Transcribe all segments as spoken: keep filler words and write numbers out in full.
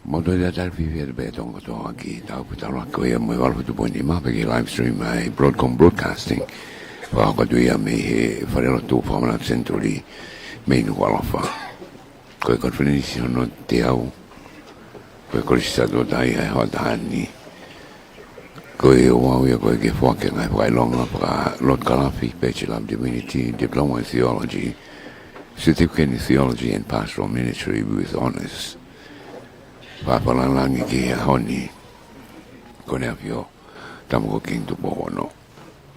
Mālō e talitali fiefia atu pē Tonga kotoa ki heʻetau fetaulaki ko ia mo e valu fitu poini nima pē ki he live stream ʻa e Broadcom Broadcasting. Fakahoko atu ia mei he falelotu fakamanatu Senituli mei Nukuʻalofa. Ko e konifelenisi hono teau, ko e Kolisi Siaʻatoutai ʻa e hoʻatā ni. Ko e ouau ia ko e ke foaki e ngaahi fakaʻilonga fakalotukalafi, Bachelor of Divinity, Diploma in Theology, Certificate in Theology and Pastoral Ministry with Honours. Fakafeʻiloaki ki he ʻaho ni, ko ʻEne ʻAfio, Tama ko Kingi Tupou Ono.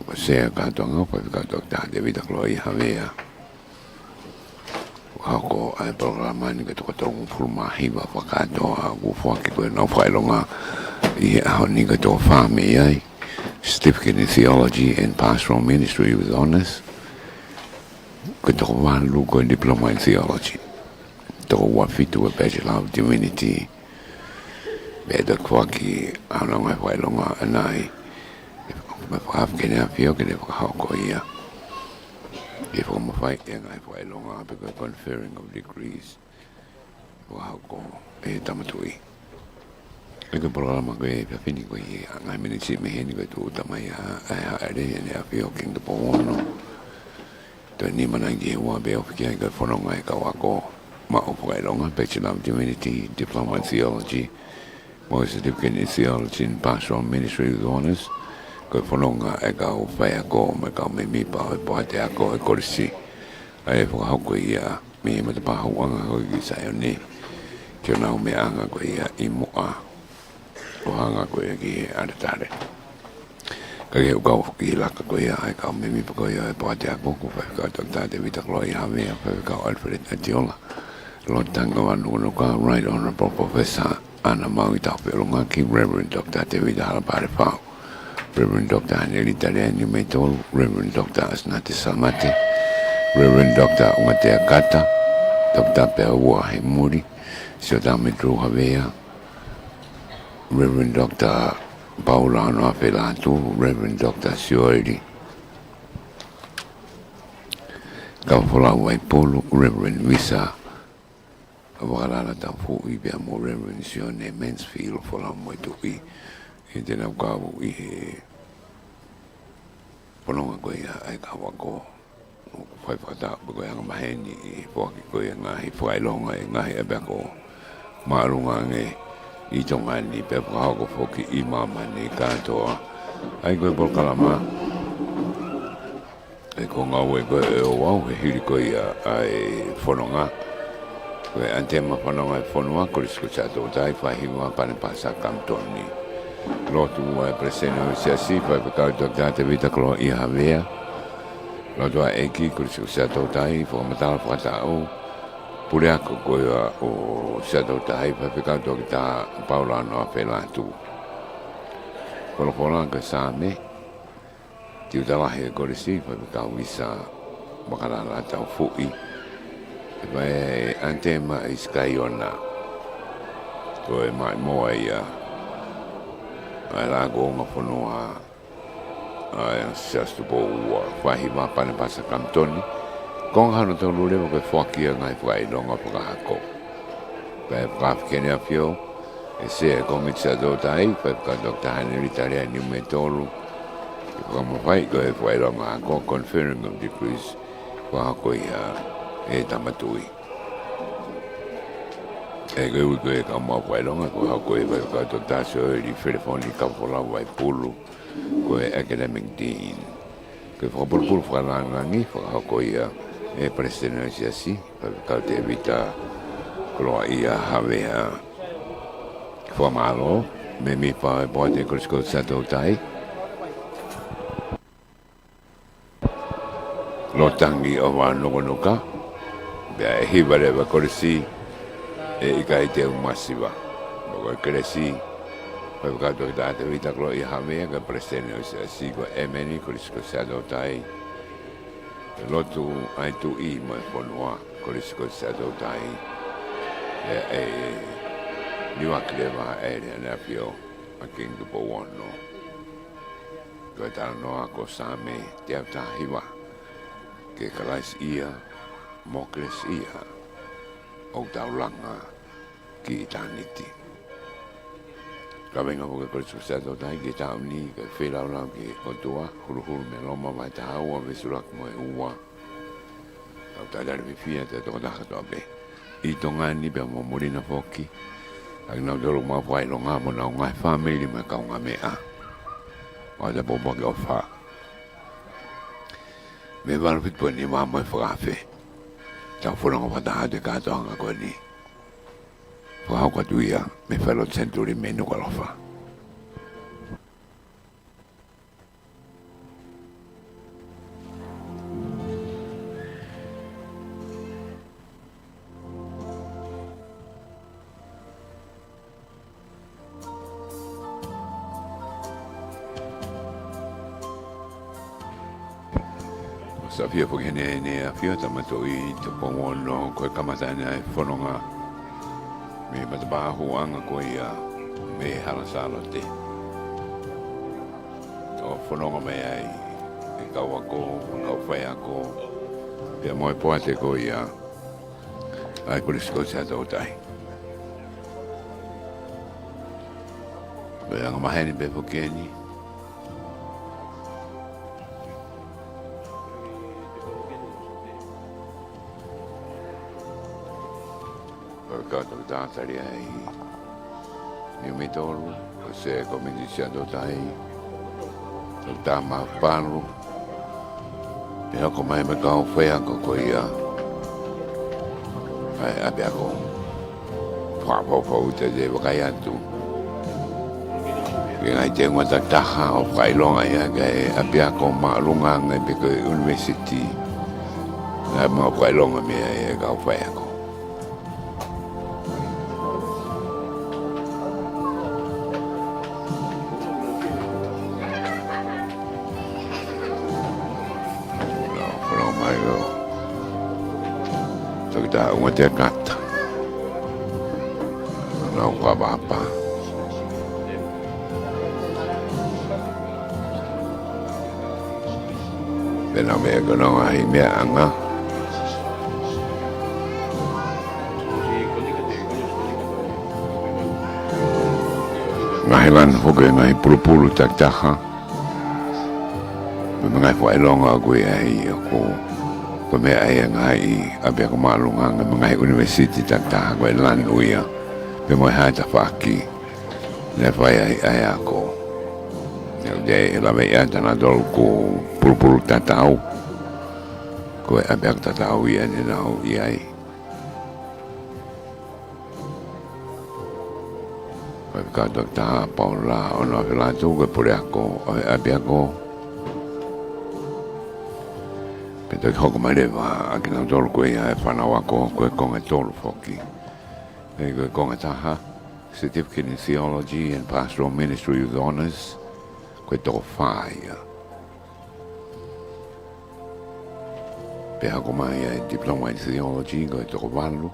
Ko e Sea kātoanga, Faifekau Toketā Tēvita Koloaʻia Havea. Fakahoko ʻa e polokalama ni ko e toko tolungofulu mā hiva fakakātoa ʻoku foaki ko ʻenau fakaʻilonga ʻi he ʻaho ni, ko e toko fā mei ai, Certificate in Theology and Pastoral Ministry with Honours. Ko e toko valu ko e Diploma in Theology. Toko ua fitu ko e Bachelor of Divinity. Pea toki foaki ʻa hono ngaahi fakaʻilonga ʻanai. Mo e fakaafe ki Heʻene ʻAfio ke ne fakahoko ia. Ke fakamafaiʻi e ngaahi fakaʻilonga pe ko e conferring of degrees. Fakahoko ʻe he Tama Tuʻi. ʻA ia ko e polokalama ko e efiafi ni ko e ngaahi miniti mei heni ko e tūʻuta mai ʻa e Haʻele ʻEne ʻAfio Kingi Tupou Ono. Toe nima nai ki he ua pea ofi ki ai ko e fononga e kau ako maʻu fakaʻilonga, Bachelor of Divinity, Diploma in Theology, mo e Certificate in Theology and Pastoral Ministry with Honours. Ko e fononga e kau faiako mo e kau mēmipa ʻo e poate ako ʻo e kolisi. ʻA ia ʻe fakahoko ia mei he matapā houʻanga ko ē ki Saione, ki honau meʻaʻanga ko ia ʻi muʻa, ʻo hanga ko ia ki he ʻAletare. Ka ke ʻoku kau ki he laka ko ia ʻa e kau mēmipa ko ia ʻo e poate ako, ko Faifekau Toketā Tēvita Koloaʻia Havea, Faifekau Alfred ʻAtiola, Lord Tangi ʻOvanukunuka, Right Honourable Professor ʻAna Maui Taufeʻulungaki, Reverend Doctor Tēvita Halapale Fau, Reverend Doctor Haneli Taliani Niumeitolu, Reverend Doctor ʻAsinate Samate, Reverend Doctor ʻUngatea Kata, Doctor Peaua Hemuli, Siotama Drew Havea, Reverend Doctor Paula Noa Felatu, Reverend Doctor Sioeli Kafolau Vaipulu, Reverend Visa Vakalala Taufuʻi, pea mo Reverend Sione Mansfield, folau mo e Tuʻi, ʻi heʻenau kau ʻi he fononga ko ia ʻa e kau ako. ʻOku fai fakataha pē ko e anga maheni ʻi he foaki ko ia ngaahi fakaʻilonga ʻi he ngaahi ʻapiako māʻolunga ange ʻi Tonga ni, pea fakahoko foki ʻi māmani kātoa. ʻA ia ko e polokalama ʻe ko e ngāue ko ē ʻo e ouau he hili ko ia ʻa e fononga. Ko e ʻanitema fononga ʻa e fonua, Kolisi ko Siaʻatoutai, fai hiva Panepasa Kamtoni. Lotu ʻa e Palesiteni ʻo e Siasi, Faifekau Toketā Tēvita Koloaʻia Havea. Lotu ʻa e ʻEiki, Kolisi ko Siaʻatoutai, fakamatala fakataʻu. Puleako ko ia ʻo Siaʻatoutai, Faifekau Toketā Paula Noa Felatu. Folofola ko e Saame. Tiuta lahi ʻa e kolisi, Faifekau Visa Vakalala Taufuʻi. ʻE fai ʻanitema ʻi Sikaiona. Ko e maʻimoa ia ʻa e Laʻā kuo Ungafonua ʻa e Siaosi Tupou Ua, fai hiva Panepasa Kamtoni. Ko e ngaahi hono tolu leva ko e foaki ʻa e ngaahi fakaʻilonga fakaako. Pea ʻe fakaafe ki Heʻene ʻAfio ʻe he Sea ʻo e Kōmiti Siaʻatoutai, Faifekau Toketā Haneli Taliani Niumeitolu, ke fakamafaiʻi ko e fakaʻilonga ako, conferring of degrees, fakahoko ia ʻe he Tama Tuʻi. ʻA ia ko e ui ko ē ʻa e kau maʻu fakaʻilonga, fakahoko ʻe Faifekau Toketā Sioeli Felefoni Kafolau Vaipulu, ko e Academic Dean. Ko e fakapulupulu fakalāngilangi, fakahoko ia ʻe he Palesiteni ʻo e Siasi, Faifekau Tēvita Koloaʻia Havea. Fakamālō, mēmipa ʻo e poate Kolisi ko Siaʻatoutai. Lord Tangi ʻOvanukunuka. Pea ʻe hiva leva e kolisi, ʻe ʻikai te u masiva. Mo ko e kelesi, Faifekau Toketā Tēvita Koloaʻia Havea, ko e Palesiteni ʻo e Siasi, ko e ʻĒmeni Kolisi ko Siaʻatoutai. Lotu ʻa e Tuʻi mo e fonua, Kolisi ko Siaʻatoutai. ʻE, ʻe liuaki leva ʻa e Haʻele ʻEne ʻAfio ʻa Kingi Tupou Ono. Ko e talanoa ko e Saame teau taha hiva. Ke Kalaisi ia, mo Kalaisi ia, ʻoku tau langa ki ʻitāniti. Kaveinga foki ʻa e Kolisi Siasi ʻo Tahi ki he taʻu ni, ke feilaulau ki he ʻOtua, Huluhulu mei Loma vahe taha ua, veesi ʻuluaki mo e ua. Tau talitali fiefia ʻa e tokotaha kotoa pē ʻi Tonga ni pea mo muli na foki, ʻa kinautolu ʻoku maʻu fakaʻilonga mo honau ngaahi fāmili mo e kaungāmeʻa. ʻOku tau pōpoaki ʻofa mei he valu fitu poini nima mo e fakaafe. Tau fononga fakataha atu he kātoanga ko eni. Fakahoko atu ia mei he Fale Lotu Senituli mei Nukuʻalofa. ʻOsi ʻafio foki heni ʻEne ʻAfio Tama Toʻi Tupou Ono, ko e kamata eni ʻa e fononga mei he matapā ʻahuʻanga ko ia mei he Hala Sālote. ʻO fononga mai ai e kau ako, kau faiako, pea mo e poate ko ia ʻa e Kolisi Siasi ʻo Tahi. Ko e anga maheni pē foki eni. Ko e kau toketā tali ai Niumitolu, ko e Sea Komiti Siasi ʻo Tahi, Toketā Mapalu, pea hoko mai mo e kau faiako ko ia ʻa e ʻapiako. Fakaʻapaʻapa ʻoku te vakai atu ki he ngaahi teunga takitaha ʻo fakaʻilonga ia ki he ʻapiako māʻolunga ange pe ko e ʻunivēsiti. Naʻe maʻu fakaʻilonga mei ai e kau faiako. Lau, lau mai lo. Toketā Ua Te Kata. Lau ka papa. Pea nau meʻa ko e ngaahi meʻaʻanga. Ngaahi lanu foki e ngaahi pulupulu takitaha. Mo e ngaahi fakaʻilonga ʻoku ʻi ai ʻoku, ko e meʻa ia e ngaahi ʻapiako māʻolunga ange mo e ngaahi ʻunivēsiti takitaha ko e lanu ia. Pea mo e hā e tafaʻaki naʻe fai ai ʻa e ako. Naʻe ʻi ai e lave ia ʻa kinautolu ko e pulupulu tatau. Ko e ʻapiako tatau ia naʻa nau ʻi ai. Ko e kau toketā Paula ʻOnoafelatu ko e puleako ʻo e ʻapiako. Pea toki hoko mai leva ʻa kinautolu ko ia e fānau ako, ko e konga ʻe tolu foki. ʻA ia ko e konga ʻe taha, Certificate in Theology and Pastoral Ministry with Honours, ko e toko fā ia. Pea hoko mai ʻa e Diploma in Theology, ko e toko valu.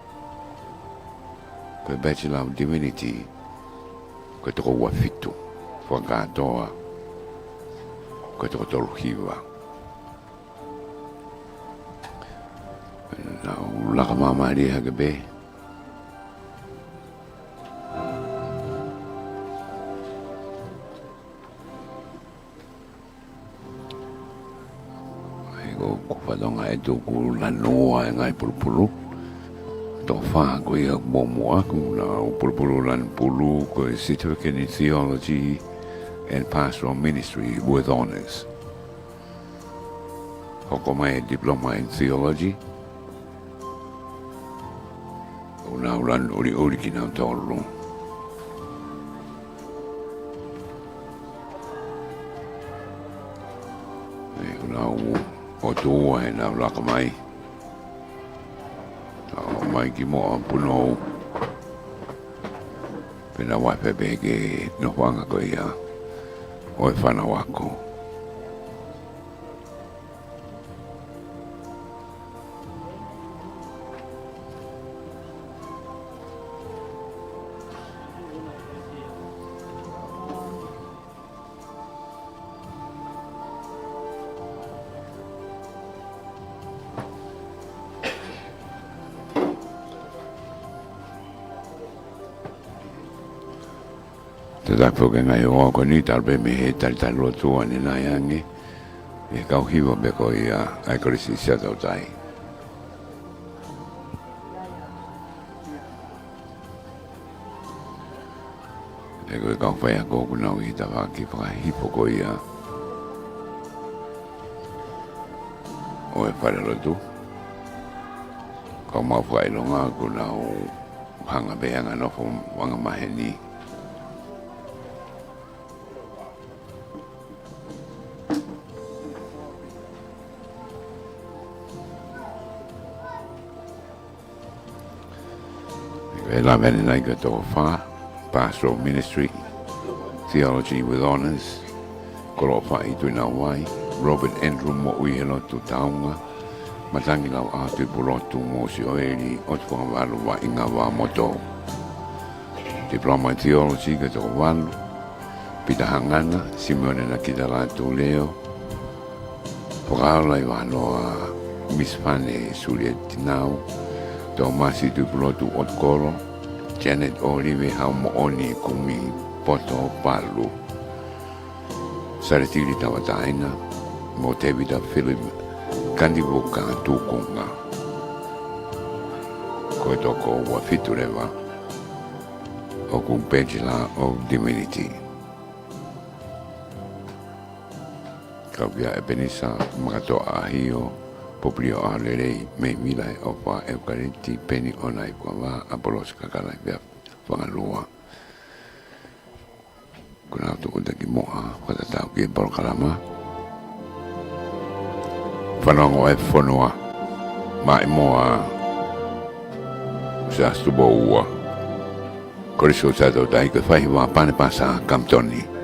Ko e Bachelor of Divinity, ko e toko ua fitu. Fakakātoa, ko e toko tolu hiva. Nau laka māmālie hake pē. ʻA ia ko e fatongia ʻe tuku lanu ua e ngaahi pulupulu. Toko fā ko ia ʻoku mōmoa, ko e ngaahi pulupulu lanu pulu, ko e Certificate in Theology and Pastoral Ministry with Honours. Hoko mai e Diploma in Theology. ʻOku nau lanu ʻuliʻuli kinautolu. ʻOku nau ʻotua ʻenau laka mai. Nau ō mai ki muʻa ʻo punou. Pea nau ʻai pē ki he nofoʻanga ko ia ʻo e fānau ako. Tataki foki e ngaahi hoa ko eni, talu pē mei he talitali lotu ʻanenai ange, ʻe kau hiva pē ko ia ʻa e Kolisi Siaʻatoutai. ʻE ko e kau faiako kuo nau ʻi he tafaʻaki fakahifo ko ia ʻo e falelotu. Kau mau fakaʻilonga kuo nau hanga pē ʻo nofo anga maheni. ʻE lave ʻanenai ki he toko fā, Pastoral Ministry, Theology with Honours, Kolofaʻi Tuʻinavai, Robert Andrew Moʻui he Lotu Taunga, Matangi Lauʻaho Tuʻipulotu Moʻosioeli ʻOtufangavalu Vaʻingavamoto. Diploma in Theology ki he toko valu, Pita Hangana, Simeone Nakita Lātūleo, Fakaola ʻi Vanoa, Miss Fane Sulieti Nau, Tōmasi Tuʻipulotu ʻOtukolo, Janet ʻOlive Haumoʻoni Kumi Poto Palu, Saletili Tauʻatāina, mo Tēvita Philip Kanivuka Tukunga. Ko e toko ua fitu leva ʻoku Bachelor of Divinity. Kau kia ʻEpenisa Makatoʻa ʻAhio, Populio ʻAholelei, Meimila ʻEofa ʻEukaleti, Peni ʻOnai Fuavā, ʻApolosi Kakala Fia Fangalua. Kuo nau tuʻu ʻo taki moʻa, fakatatau ki he polokalama. Fanongo e fonua, maʻimoa, Siaʻatoutai ua. Kolisi Siaʻatoutai, ko e faihiva Panepasa Kamitoni.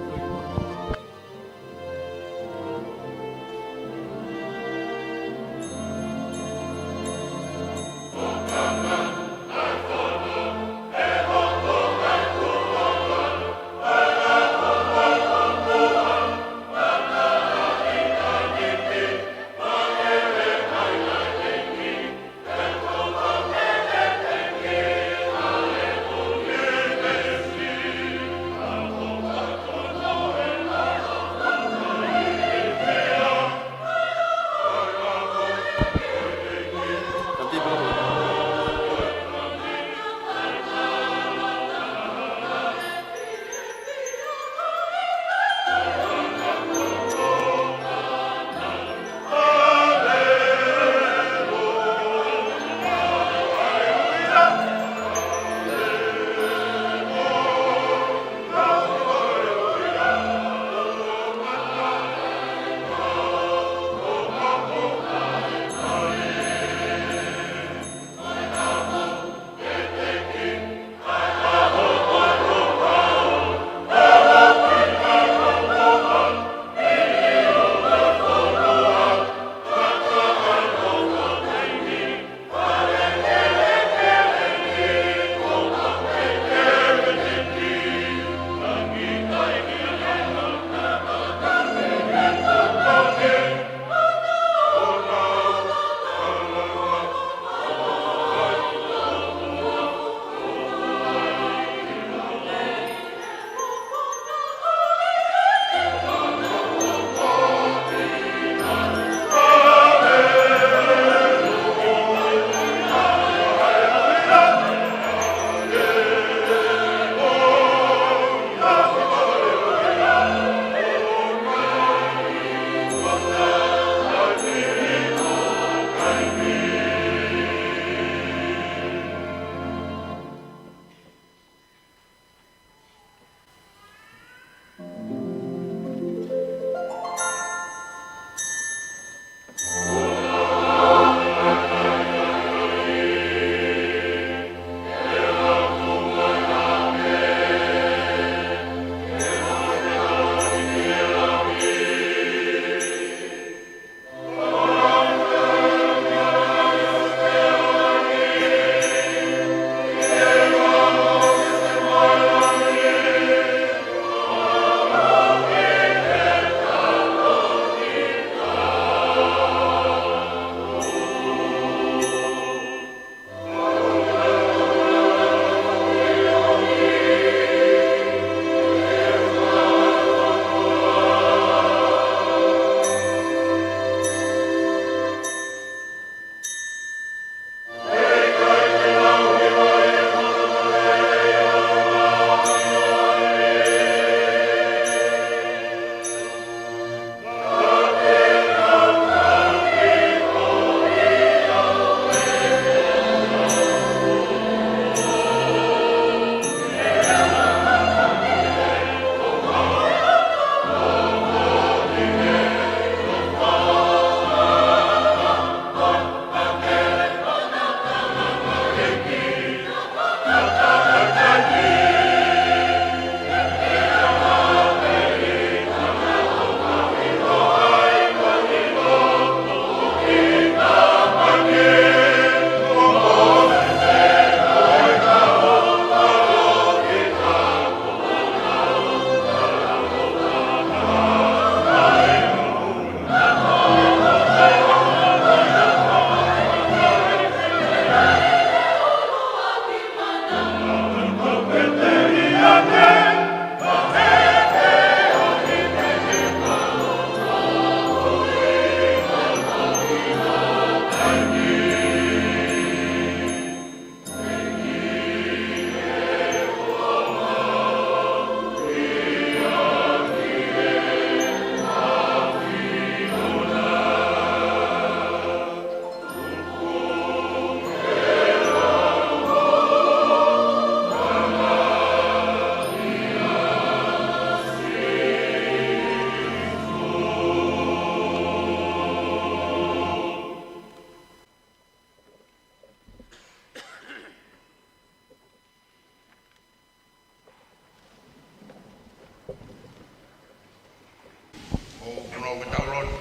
ʻOku nau ke tau lotu.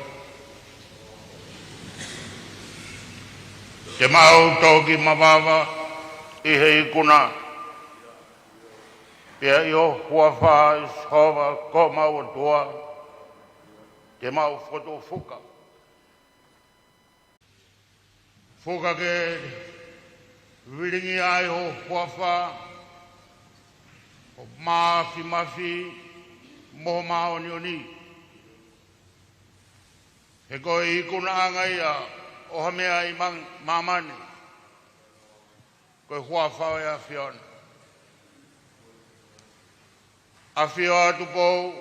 Te mau toki mavava ʻi he ikuna, pea ʻi ho huafa, ʻe Sihova ko homau ʻOtua, te mau fokotuʻu fuka. Fuka ke vilingia ai ho huafa, ho māfimafi mo ho māʻoniʻoni. He ko e ikunaʻanga ia ʻo ha meʻa ʻi mang-, māmani, ko e huafa ʻo e ʻAfiona. ʻAfio ā Tupou,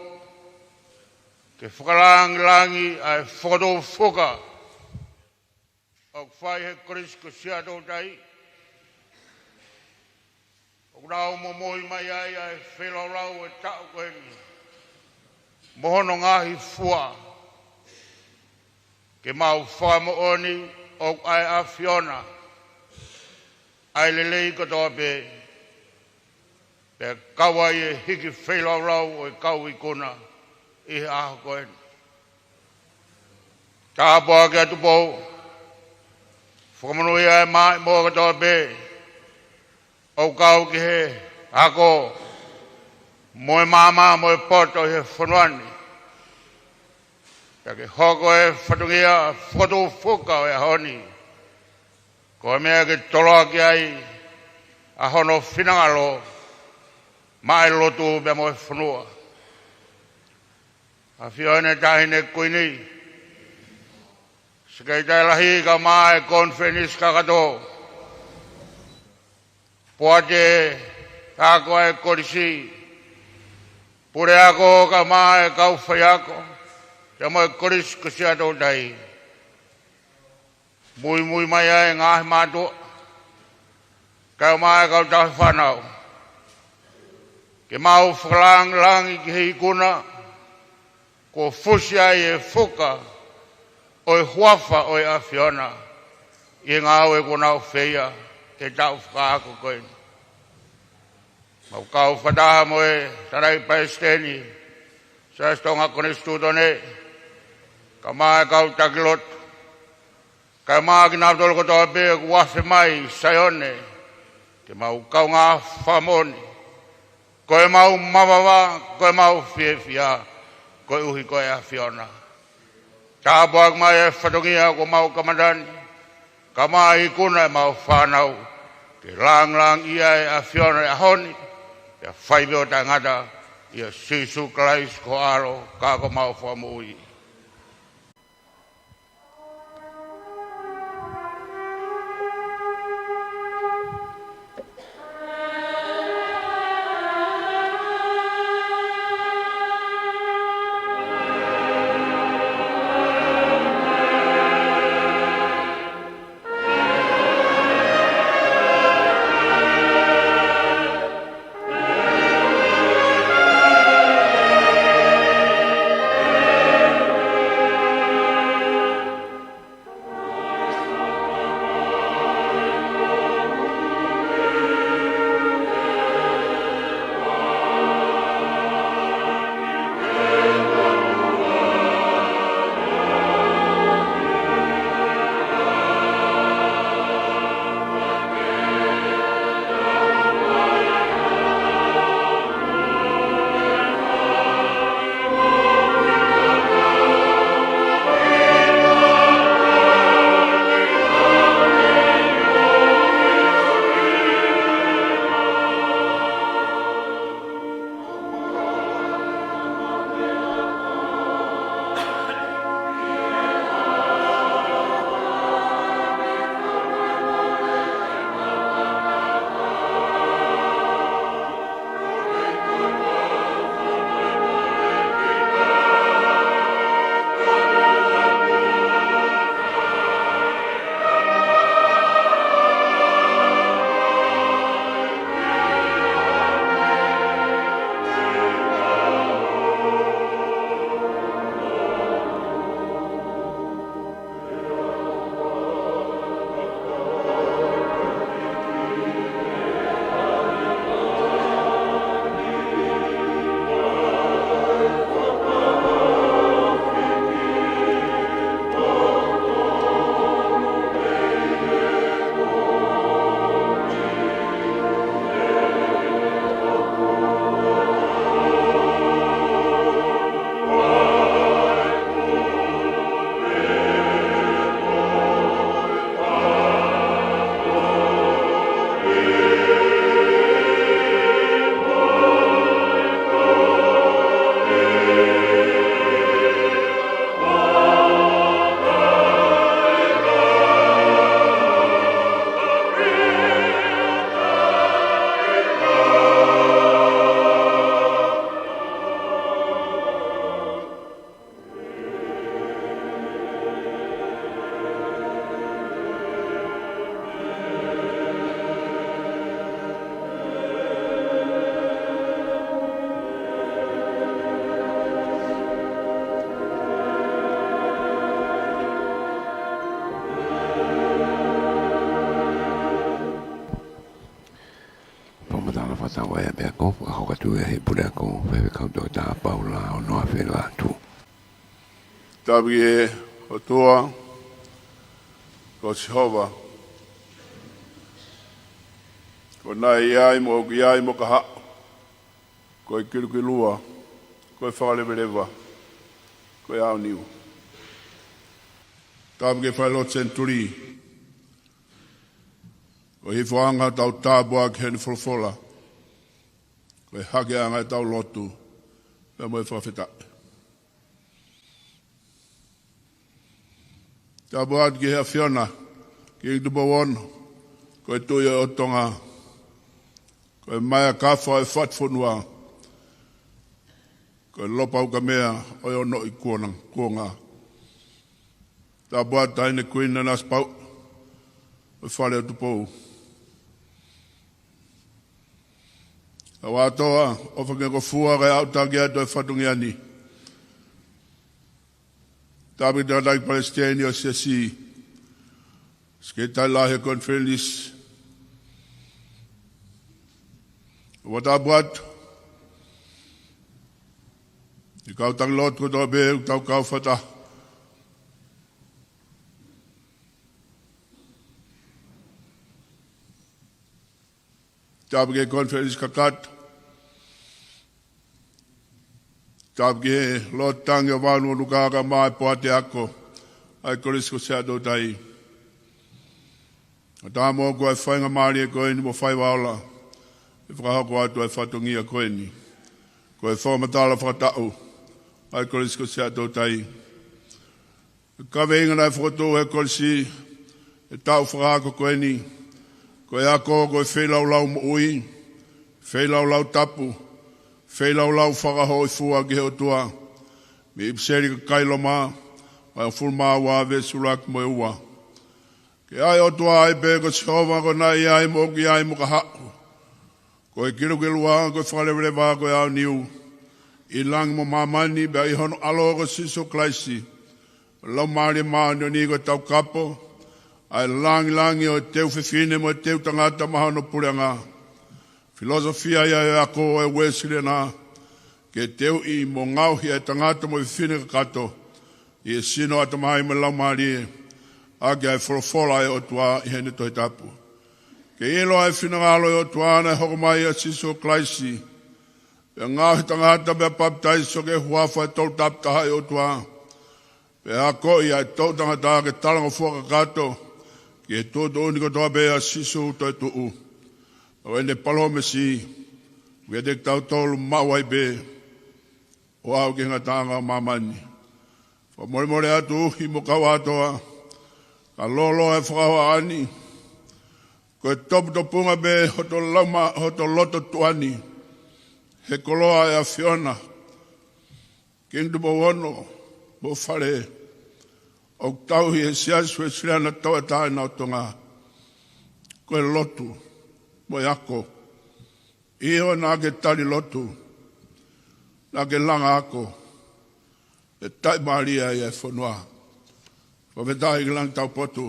ke fakalangilangi ʻa e fokotuʻu fuka ʻoku fai he Kolisi ko Siaʻatoutai, ʻoku nau momoi mai ai ʻa e feilaulau ʻo e taʻu ko eni mo hono ngaahi fua, ke mau fakamoʻoni ʻoku ʻa e ʻAfiona ʻa e lelei kotoa pē, pea kau ai e hiki feilaulau ʻo e kau ikuna ʻi he ʻaho ko eni. Tāpuakiʻi ā Tupou, fakamonūʻia e maʻimoa kotoa pē ʻoku kau ki he ako mo e maama mo e poto ʻi he fonua ni, pea ke hoko e fatongia fokotuʻu fuka ʻo e ʻaho ni ko e meʻa ke toloaki ai ʻa hono finangalo maʻa e lotu pea mo e fonua. ʻAfiona Taʻahine Kuini, Sekelitali Lahi kae ʻumaʻā e konifelenisi kakato, poate ako ʻa e kolisi, puleako kae ʻumaʻā e kau faiako, pea mo e Kolisi ko Siaʻatoutai. Muimui mai ʻa e ngaahi mātuʻa kae ʻumaʻā e kau tauhi fānau, ke mau fakalangilangi ki he ikuna kuo fusi ai e fuka ʻo e huafa ʻo e ʻAfiona ʻi he ngāue kuo nau feia he taʻu fakaako ko eni. Mau kau fakataha mo e Tangataʻeiki Palesiteni Siasi Tonga Konisitūtone, kae ʻumaʻā e kau taki lotu, kae ʻumaʻā kinautolu kotoa pē kuo afe mai ʻi Saione, ke mau kaungā fakamoʻoni ko ʻemau mavava, ko ʻemau fiefia, koeʻuhi ko e ʻAfiona. Tāpuakiʻi mai e fatongia kuo mau kamata ni, kae ʻumaʻā e ikuna ʻemau fānau, ke langilangiʻia e ʻAfiona he ʻaho ni, pea fai pē ʻo taʻengata, ʻia Sīsū Kalaisi ko ho ʻAlo, ka ko homau Fakamoʻui. ʻa e meʻa ko ē ʻoku hoko atu ia he puleako, Faifekau Toketā Paula ʻOnoafe Lātū. Tapu ki he ʻOtua ko Sihova, ko e naʻe ʻi ai mo ʻoku ʻi ai mo ka haʻu, ko e kilukilua, ko e fakaleveleva, ko e aoniu. Tapu ki he Falelotu Senituli, ko e hifoʻanga ʻetau tāpuaki heʻene folofola, ko e hakeʻanga ʻetau lotu pea mo e fakafetaʻi. Tapu atu ki he ʻAfiona, Kingi Tupou Ono, ko e Tuʻi ʻo Tonga, ko e Maea Kafa ʻo e Fatufonua, ko e Lopa Ukamea ʻo e Onoʻi Kuonga, Kuonga. Tapu atu Taʻahine Kuini Nanasipauʻu ʻo e Fale ʻo Tupou. ʻOfa atu, ʻofa ke ngofua kae ʻautaki atu e fatongia ni. Tapu ki he Tangataʻeiki Palesiteni ʻo e Siasi, Sekelitali Lahi ʻo e Konifelenisi. ʻOfa tapu atu ki he kau taki lotu kotoa pē ʻoku tau kau fakataha. Tapu ki he Konifelenisi Kakato. Tapu ki he Lotu Tangi ʻo Vanu ʻo Nuka kae ʻumaʻā e Poate Ako ʻa e Kolisi ko Siaʻatoutai. Kae ʻatā moʻoku ʻa e faingamālie ko eni mo faiva ola ʻe fakahoko atu ʻa e fatongia ko eni, ko e fakamatala fakataʻu ʻa e Kolisi ko Siaʻatoutai. Ko e kaveinga naʻe fokotuʻu ʻe he Kolisi he taʻu fakaako ko eni, ko e ako ko e feilaulau moʻui, feilaulau tapu, feilaulau fakahōifua ki he ʻOtua, mei he ʻIpiseli ki he kakai Loma, vahe hongofulu mā ua, veesi ʻuluaki mo e ua. Ke ʻai ʻOtua ai pē ko Sihova, ko e naʻe ʻi ai mo ʻoku ʻi ai mo ka haʻu, ko e kilukilua, ko e fakaleveleva, ko e aoniu, ʻi langi mo māmani, pea ʻi hono ʻAlo ko Sīsū Kalaisi, Laumālie Māʻoniʻoni ko e Taukapo, ʻa e langilangi ʻo e teu fefine mo e teu tangata maʻa hono puleʻanga. Filōsofia ia ʻo e ako ʻa e Uēsiliana, ke teuʻi mo ngaohi ʻa e tangata mo e fefine kakato ʻi he sino, ʻatamai mo e laumālie, ʻaki ʻa e folofola ʻa e ʻOtua ʻi heʻene Tohi Tapu. Ke ʻilo ʻa e finangalo ʻo e ʻOtua naʻe hoko mai ʻia Sīsū Kalaisi, pea ngaohi tangata pea papitaiso ki he huafa ʻo e Tolu Tapu Taha ʻo e ʻOtua, pea akoʻi ʻa e toʻu tangata ke talangofua kakato ki he tuʻutuʻuni kotoa pē ʻa Sīsū toetuʻu. Ko ʻene palōmesi, ʻoku ʻiate kitautolu maʻu ai pē, ʻo aʻu ki he ngataʻanga ʻo māmani. Fakamolemole atu Uhi mo Kauʻātoa, ka lōloa e fakahohaʻa ni, ko e toputopunga pē hoto lauma, hoto loto tuʻa ni, he koloa ʻo e ʻAfiona, Kingi Tupou Ono mo Fale, ʻoku tauhi ʻe he Siasi Uēsiliana Tauʻatāina ʻo Tonga, ko e lotu mo e ako. ʻIo, naʻa ke tali lotu, naʻa ke langa ako, ʻe taʻimālie ai e fonua. Fakafetaʻi ki he langi taupotu.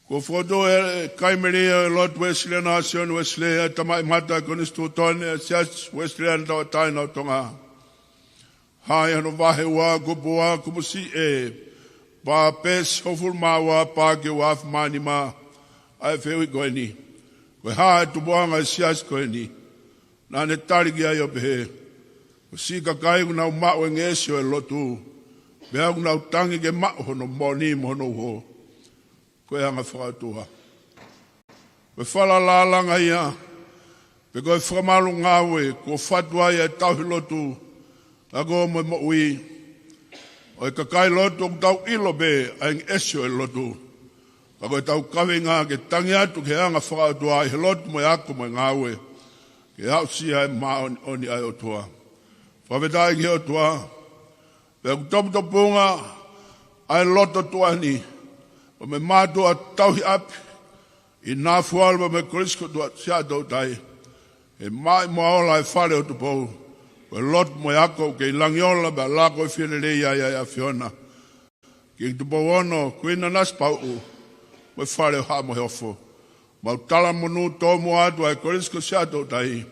Kuo fokotuʻu ʻe he Kaimeli ʻo e Lotu Uēsiliana ʻa Sione Uēsilī ʻa e Tamaʻimata ʻo e Konisitūtone ʻo e Siasi Uēsiliana Tauʻatāina ʻo Tonga. Hā ʻi hono vahe ua, kupu ua, kupu C, pā peesi hongofulu mā ua pea ki he ua afe mā nima ʻa e fehuʻi ko eni: Ko e hā e tupuʻanga ʻo e Siasi ko eni? Naʻa ne tali ki ai ʻo pehē: Ko siʻi kakai ʻoku nau maʻu e ngeʻesi ʻo e lotu, pea ʻoku nau tangi ke maʻu hono moʻoni mo hono uho. Ko e anga fakaʻotua. Ko e falala langa ia, pe ko e fakamalu ngāue, kuo fatu ai e tauhi lotu, ako mo e moʻui ʻo e kakai lotu ʻoku tau ʻilo pē ʻa e ngeʻesi ʻo e lotu. Ka ko ʻetau kaveinga ke tangi atu ki he anga fakaʻotua ʻi he lotu mo e ako mo e ngāue, ke aʻusia e māʻoniʻoni ʻa e ʻOtua. Fakafetaʻi ki he ʻOtua, pea ʻoku toputopunga ʻa e loto tuʻa ni, ʻo e mātuʻa tauhi ʻapi ʻi Nafualu pea mo e Kolisi ko Siaʻatoutai, he maʻimoa ola e Fale ʻo Tupou, ko e lotu mo e ako ʻoku kei langi ola pea lako ʻo fie lelei ai ʻa e ʻAfiona. Kingi Tupou Ono, Kuini Nanasipauʻu, mo e Fale ʻo Haʻa Moheofo. Mau talamonū tōmua atu ʻa e Kolisi ko Siaʻatoutai, ʻi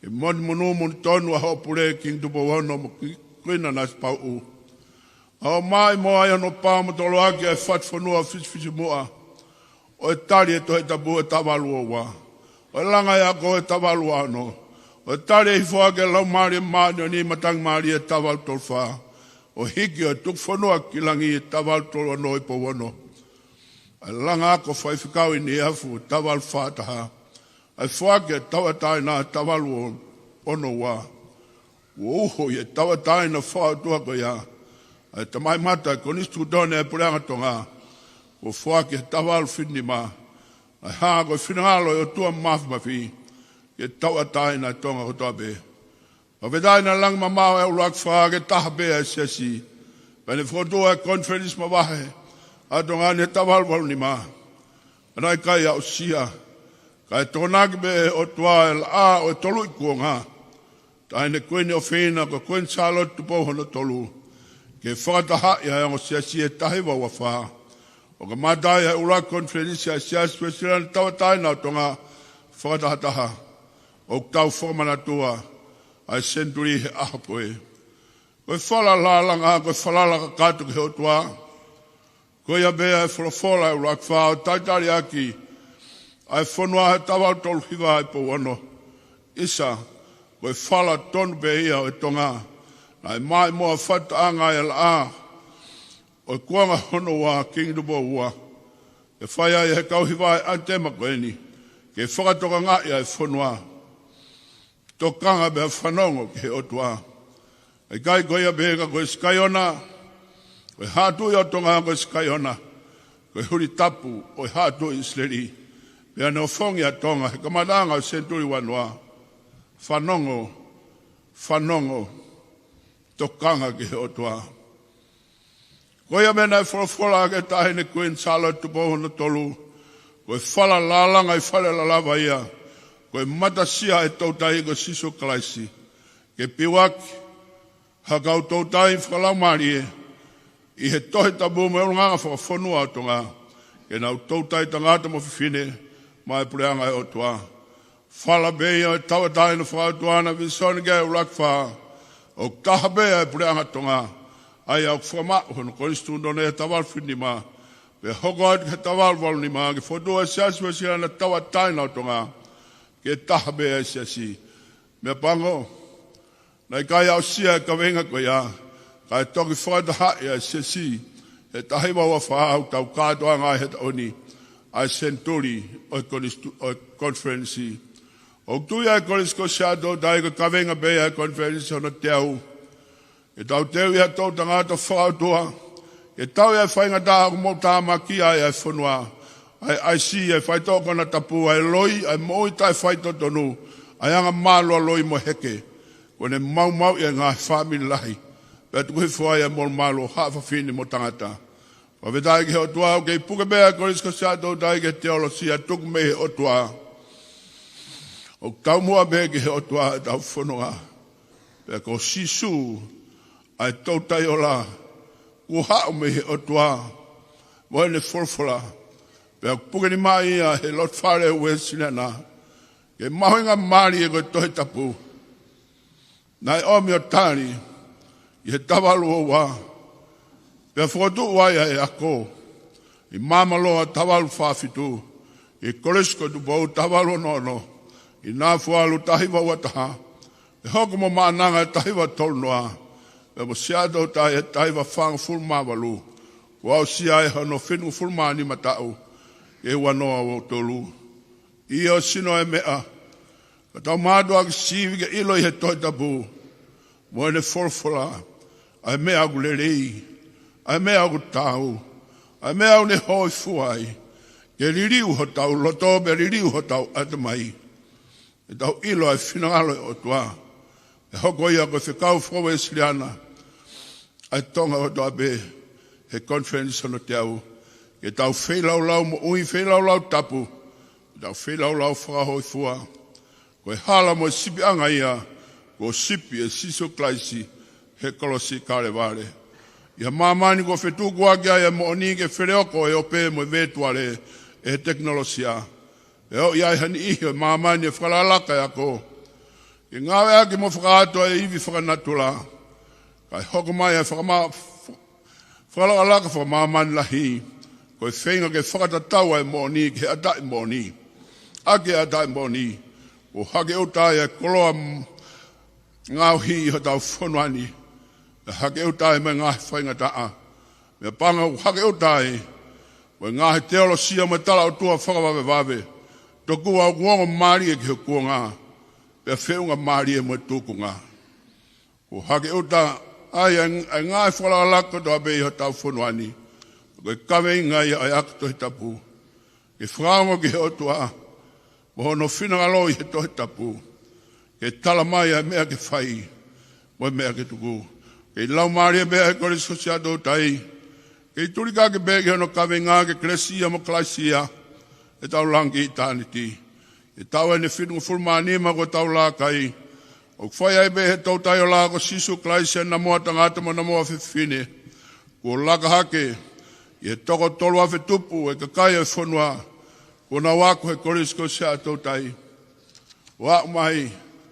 he monū monū tonu ʻa hoʻo pule Kingi Tupou Ono mo Ki-, Kuini Nanasipauʻu. ʻA hoʻo maʻimoa ʻi hono pau mo toloaki ʻa e fatu fonua fisifisimuʻa, ʻo e tali ʻe he Tohi Tapu ʻa e Tavalu ua ua, ʻo e langa ʻa e ako ʻa e Tavalu ua ono, ʻo e tali ʻe he hifo ʻa e Laumālie Māʻoniʻoni, matangi mālie ʻa e Tavalu tolu fā, ʻo e hiki ʻo e tuku fonua ki langi ʻa e Tavalu tolu ono ʻi Pouono, ʻa e langa ako faifekau ʻi Niʻihi Afi, Tavalu fā taha, ʻa e foaki ʻa e tauʻatāina Tavalu ono ua. Kuo uho ʻi he tauʻatāina fakaʻotua ko ia ʻa e Tamai Mata ʻo e Konisitūtone ʻa e Puleʻanga Tonga, kuo foaki ʻe he Tavalu fitu nima, ʻa e hā ko e finangalo ʻo e ʻOtua Māfimafi, ke tauʻatāina ʻa Tonga kotoa pē. Fakafetaʻi naʻe langi mamaʻo ʻa e ʻUluaki Fā ke taha pē ʻa e Siasi, pea ne fokotuʻu ʻa e Konifelenisi Mavahe ʻa Tonga ni he Tavalu valu nima. Ka naʻe ʻikai aʻusia, kae tokonaki pē ʻe he ʻOtua ʻa e laʻā ʻo e Toluʻi Kuonga, Taʻahine Kuini ʻofeina ko Kuini Sālote Tupou Hono Tolu, ke fakatahaʻi ʻa e ongo Siasi he taha hiva ua fā. ʻO kamata ai ʻa e ʻUluaki Konifelenisi ʻa e Siasi Uēsiliana Tauʻatāina ʻo Tonga fakatahataha, ʻoku tau fakamanatua ʻa e senituli he ʻaho ko ē. Ko e falala lālanga, ko e falala kakato ki he ʻOtua. Ko ia pē ʻa e folofola ʻa e ʻUluaki Fā ʻo talitali ʻaki ʻa e fonua he Tavalu tolu hiva ʻi Pouono. ʻIsa, ko e fala tonu pē ia ʻo e Tonga. Naʻe maʻimoa fatuʻanga ʻa e laʻā ʻo e kuonga hono ua, Kingi Tupou ua, ke fai ai ʻe he kau hiva ʻa e ʻanitema ko eni, ke fakatokangaʻi ʻa e fonua. Tokanga pea fanongo ki he ʻOtua. ʻIkai ko ia pē ka ko e Sikaiona, ko e Haʻa Tuʻi ʻo Tonga ko e Sikaiona, ko e huli tapu ʻo e Haʻa Tuʻi ʻIsileli. Pea ne ofongi ʻa Tonga he kamataʻanga ʻo e senituli ua noa. Fanongo, fanongo, tokanga ki he ʻOtua. Ko ia pē naʻe folofola ʻaki ʻe Taʻahine Kuini Sālote Tupou Hono Tolu, ko e fala lālanga ʻi Fale Lalava ia, ko e matasia ʻa e toutai ko Sīsū Kalaisi, ke piuaki ha kau toutai fakalaumālie ʻi he Tohi Tapu mo e ʻulungaanga fakafonua ʻo Tonga, ke nau toutai tangata mo fefine maʻá e Puleʻanga ʻo e ʻOtua. Fala pē ia ʻo e tauʻatāina fakaʻotua naʻe vīsone ki ai ʻa e ʻUluaki Fā, ʻoku taha pē ʻa e Puleʻanga Tonga, ʻa ia ʻoku fakamaʻu hono Konisitūtone he Tavalu fitu nima, pea hoko atu ki he Tavalu valu nima, ke fokotuʻu ʻa e Siasi Uēsiliana Tauʻatāina ʻo Tonga, ke taha pē ʻa e Siasi. Meʻapango, naʻe ʻikai aʻusia e kaveinga ko ia, kae toki fakatahaʻi ʻa e Siasi he taha hiva ua fā, ʻoku tau kātoanga ai he taʻu ni ʻa e senituli ʻo e Konisitū-, ʻo e Konifelenisi. ʻOku tui ʻa e Kolisi ko Siaʻatoutai ko e kaveinga pē ʻa e Konifelenisi hono teau, ke tau teuʻi ha toʻu tangata fakaʻotua, ke tauʻi ʻa e faingataʻa ʻoku mou tāmaki ai ʻa e fonua, ʻa e ʻaisi, ʻa e faitoʻo konatapu, ʻa e loi, ʻa e moʻui taʻefaitotonu, ʻa e anga mālualoi mo heke. Kuo ne maumauʻi ʻa e ngaahi fāmili lahi, pea tuku hifo ai ʻa e molumalu ʻo haʻa fafine mo tangata. Fakafetaʻi ki he ʻOtua, ʻoku kei puke pē ʻa e Kolisi ko Siaʻatoutai ki he teolosia tuku mei he ʻOtua. ʻOku taumuʻa pē ki he ʻOtua ʻetau fononga. Pea ko Sīsū ʻa e toutai ola, kuo haʻu mei he ʻOtua, mo ʻene folofola. Pea ʻoku puke nima ia he loto fale Uēsiliana, ke mahuʻingamālie ko e Tohi Tapu. Naʻe ʻomi ʻo tali ʻi he Tavalu ua ua, pea fokotuʻu ai ʻa e ako ʻi Māmaloa Tavalu fā fitu, ʻi he Kolisi ko Tupou Tavalu ono ono, ʻi Nafualu taha hiva ua taha, ʻe hoko mo Maʻananga taha hiva tolu noa, pea mo Siaʻatoutai taha hiva fāngofulu mā valu, kuo aʻusia ai hono fitungofulu mā nima taʻu, ʻi he ua noa ua tolu. ʻIo, sino e meʻa, ka tau mātuʻaki sivi ke ʻilo ʻi he Tohi Tapu, mo ʻene folofola, ʻa e meʻa ʻoku lelei, ʻa e meʻa ʻoku taau, ʻa e meʻa ʻoku ne hōifua ai, ke liliu hotau loto, pea liliu hotau ʻatamai. Ke tau ʻilo ʻa e finangalo ʻo e ʻOtua, ʻe hoko ia ko e fekau faka-Uēsiliana ʻa e Tonga kotoa pē, he Konifelenisi hono teau, ke tau feilaulau moʻui, feilaulau tapu, ke tau feilaulau fakahōifua. Ko e hala mo e sipiʻanga ia, kuo sipi ʻe Sīsū Kalaisi he kolosi Kalevale. ʻI ha māmani kuo fetukuaki ai ʻa e moʻoni ke feleoko e ope mo e vetiuale ʻe he tekinolosia. Pea ʻoku ʻi ai ha niʻihi ʻo e māmani ʻe fakalakalaka e ako ke ngāueʻaki mo fakaʻatu ʻa e ivi fakanatula, kae hoko mai ʻa e fakama-, fakalakalaka fakamāmani lahi ko e feinga ke fakatatau ʻa e moʻoni ki he ʻataʻimoʻoni. ʻAki ʻa e ʻataʻimoʻoni, ʻo hake ʻuta ai ʻa e koloa m-, ngaohi ʻi hotau fonua ni, pea hake ʻuta ai mo e ngaahi faingataʻa. Meʻapango ʻoku hake ʻuta ai mo e ngaahi teolosia mo e talaʻotua fakavavevave, tokua ʻoku ongo mālie ki he kuonga, pea feʻunga mālie mo e tūkunga. ʻO hake ʻuta ai ʻa e, ʻa e ngaahi fakalakalaka kotoa pē ʻi hotau fonua ni, ko e kaveinga ia ʻo e ako Tohi Tapu. Ke fakaongo ki he ʻOtua mo hono finangalo ʻi he Tohi Tapu, ke tala mai ʻa e meʻa ke fai mo e meʻa ke tuku. Kei laumālie pē ʻa e Kolisi ko Siaʻatoutai, kei tulikaki pē ki hono kaveinga ke kelesiʻia mo Kalaisiʻia ʻetau langa ki ʻitāniti. ʻI he taʻu ʻeni ʻe fitungofulu mā nima kuo tau laka ai, ʻoku fai ai pē ʻe he toutai ʻo e laʻā ko Sīsū Kalaisi ʻa e namoa tangata mo e namoa fefine kuo laka hake ʻi he toko tolu afe tupu ʻo e kakai ʻo e fonua kuo nau ako he Kolisi ko Siaʻatoutai, ʻo aʻu mai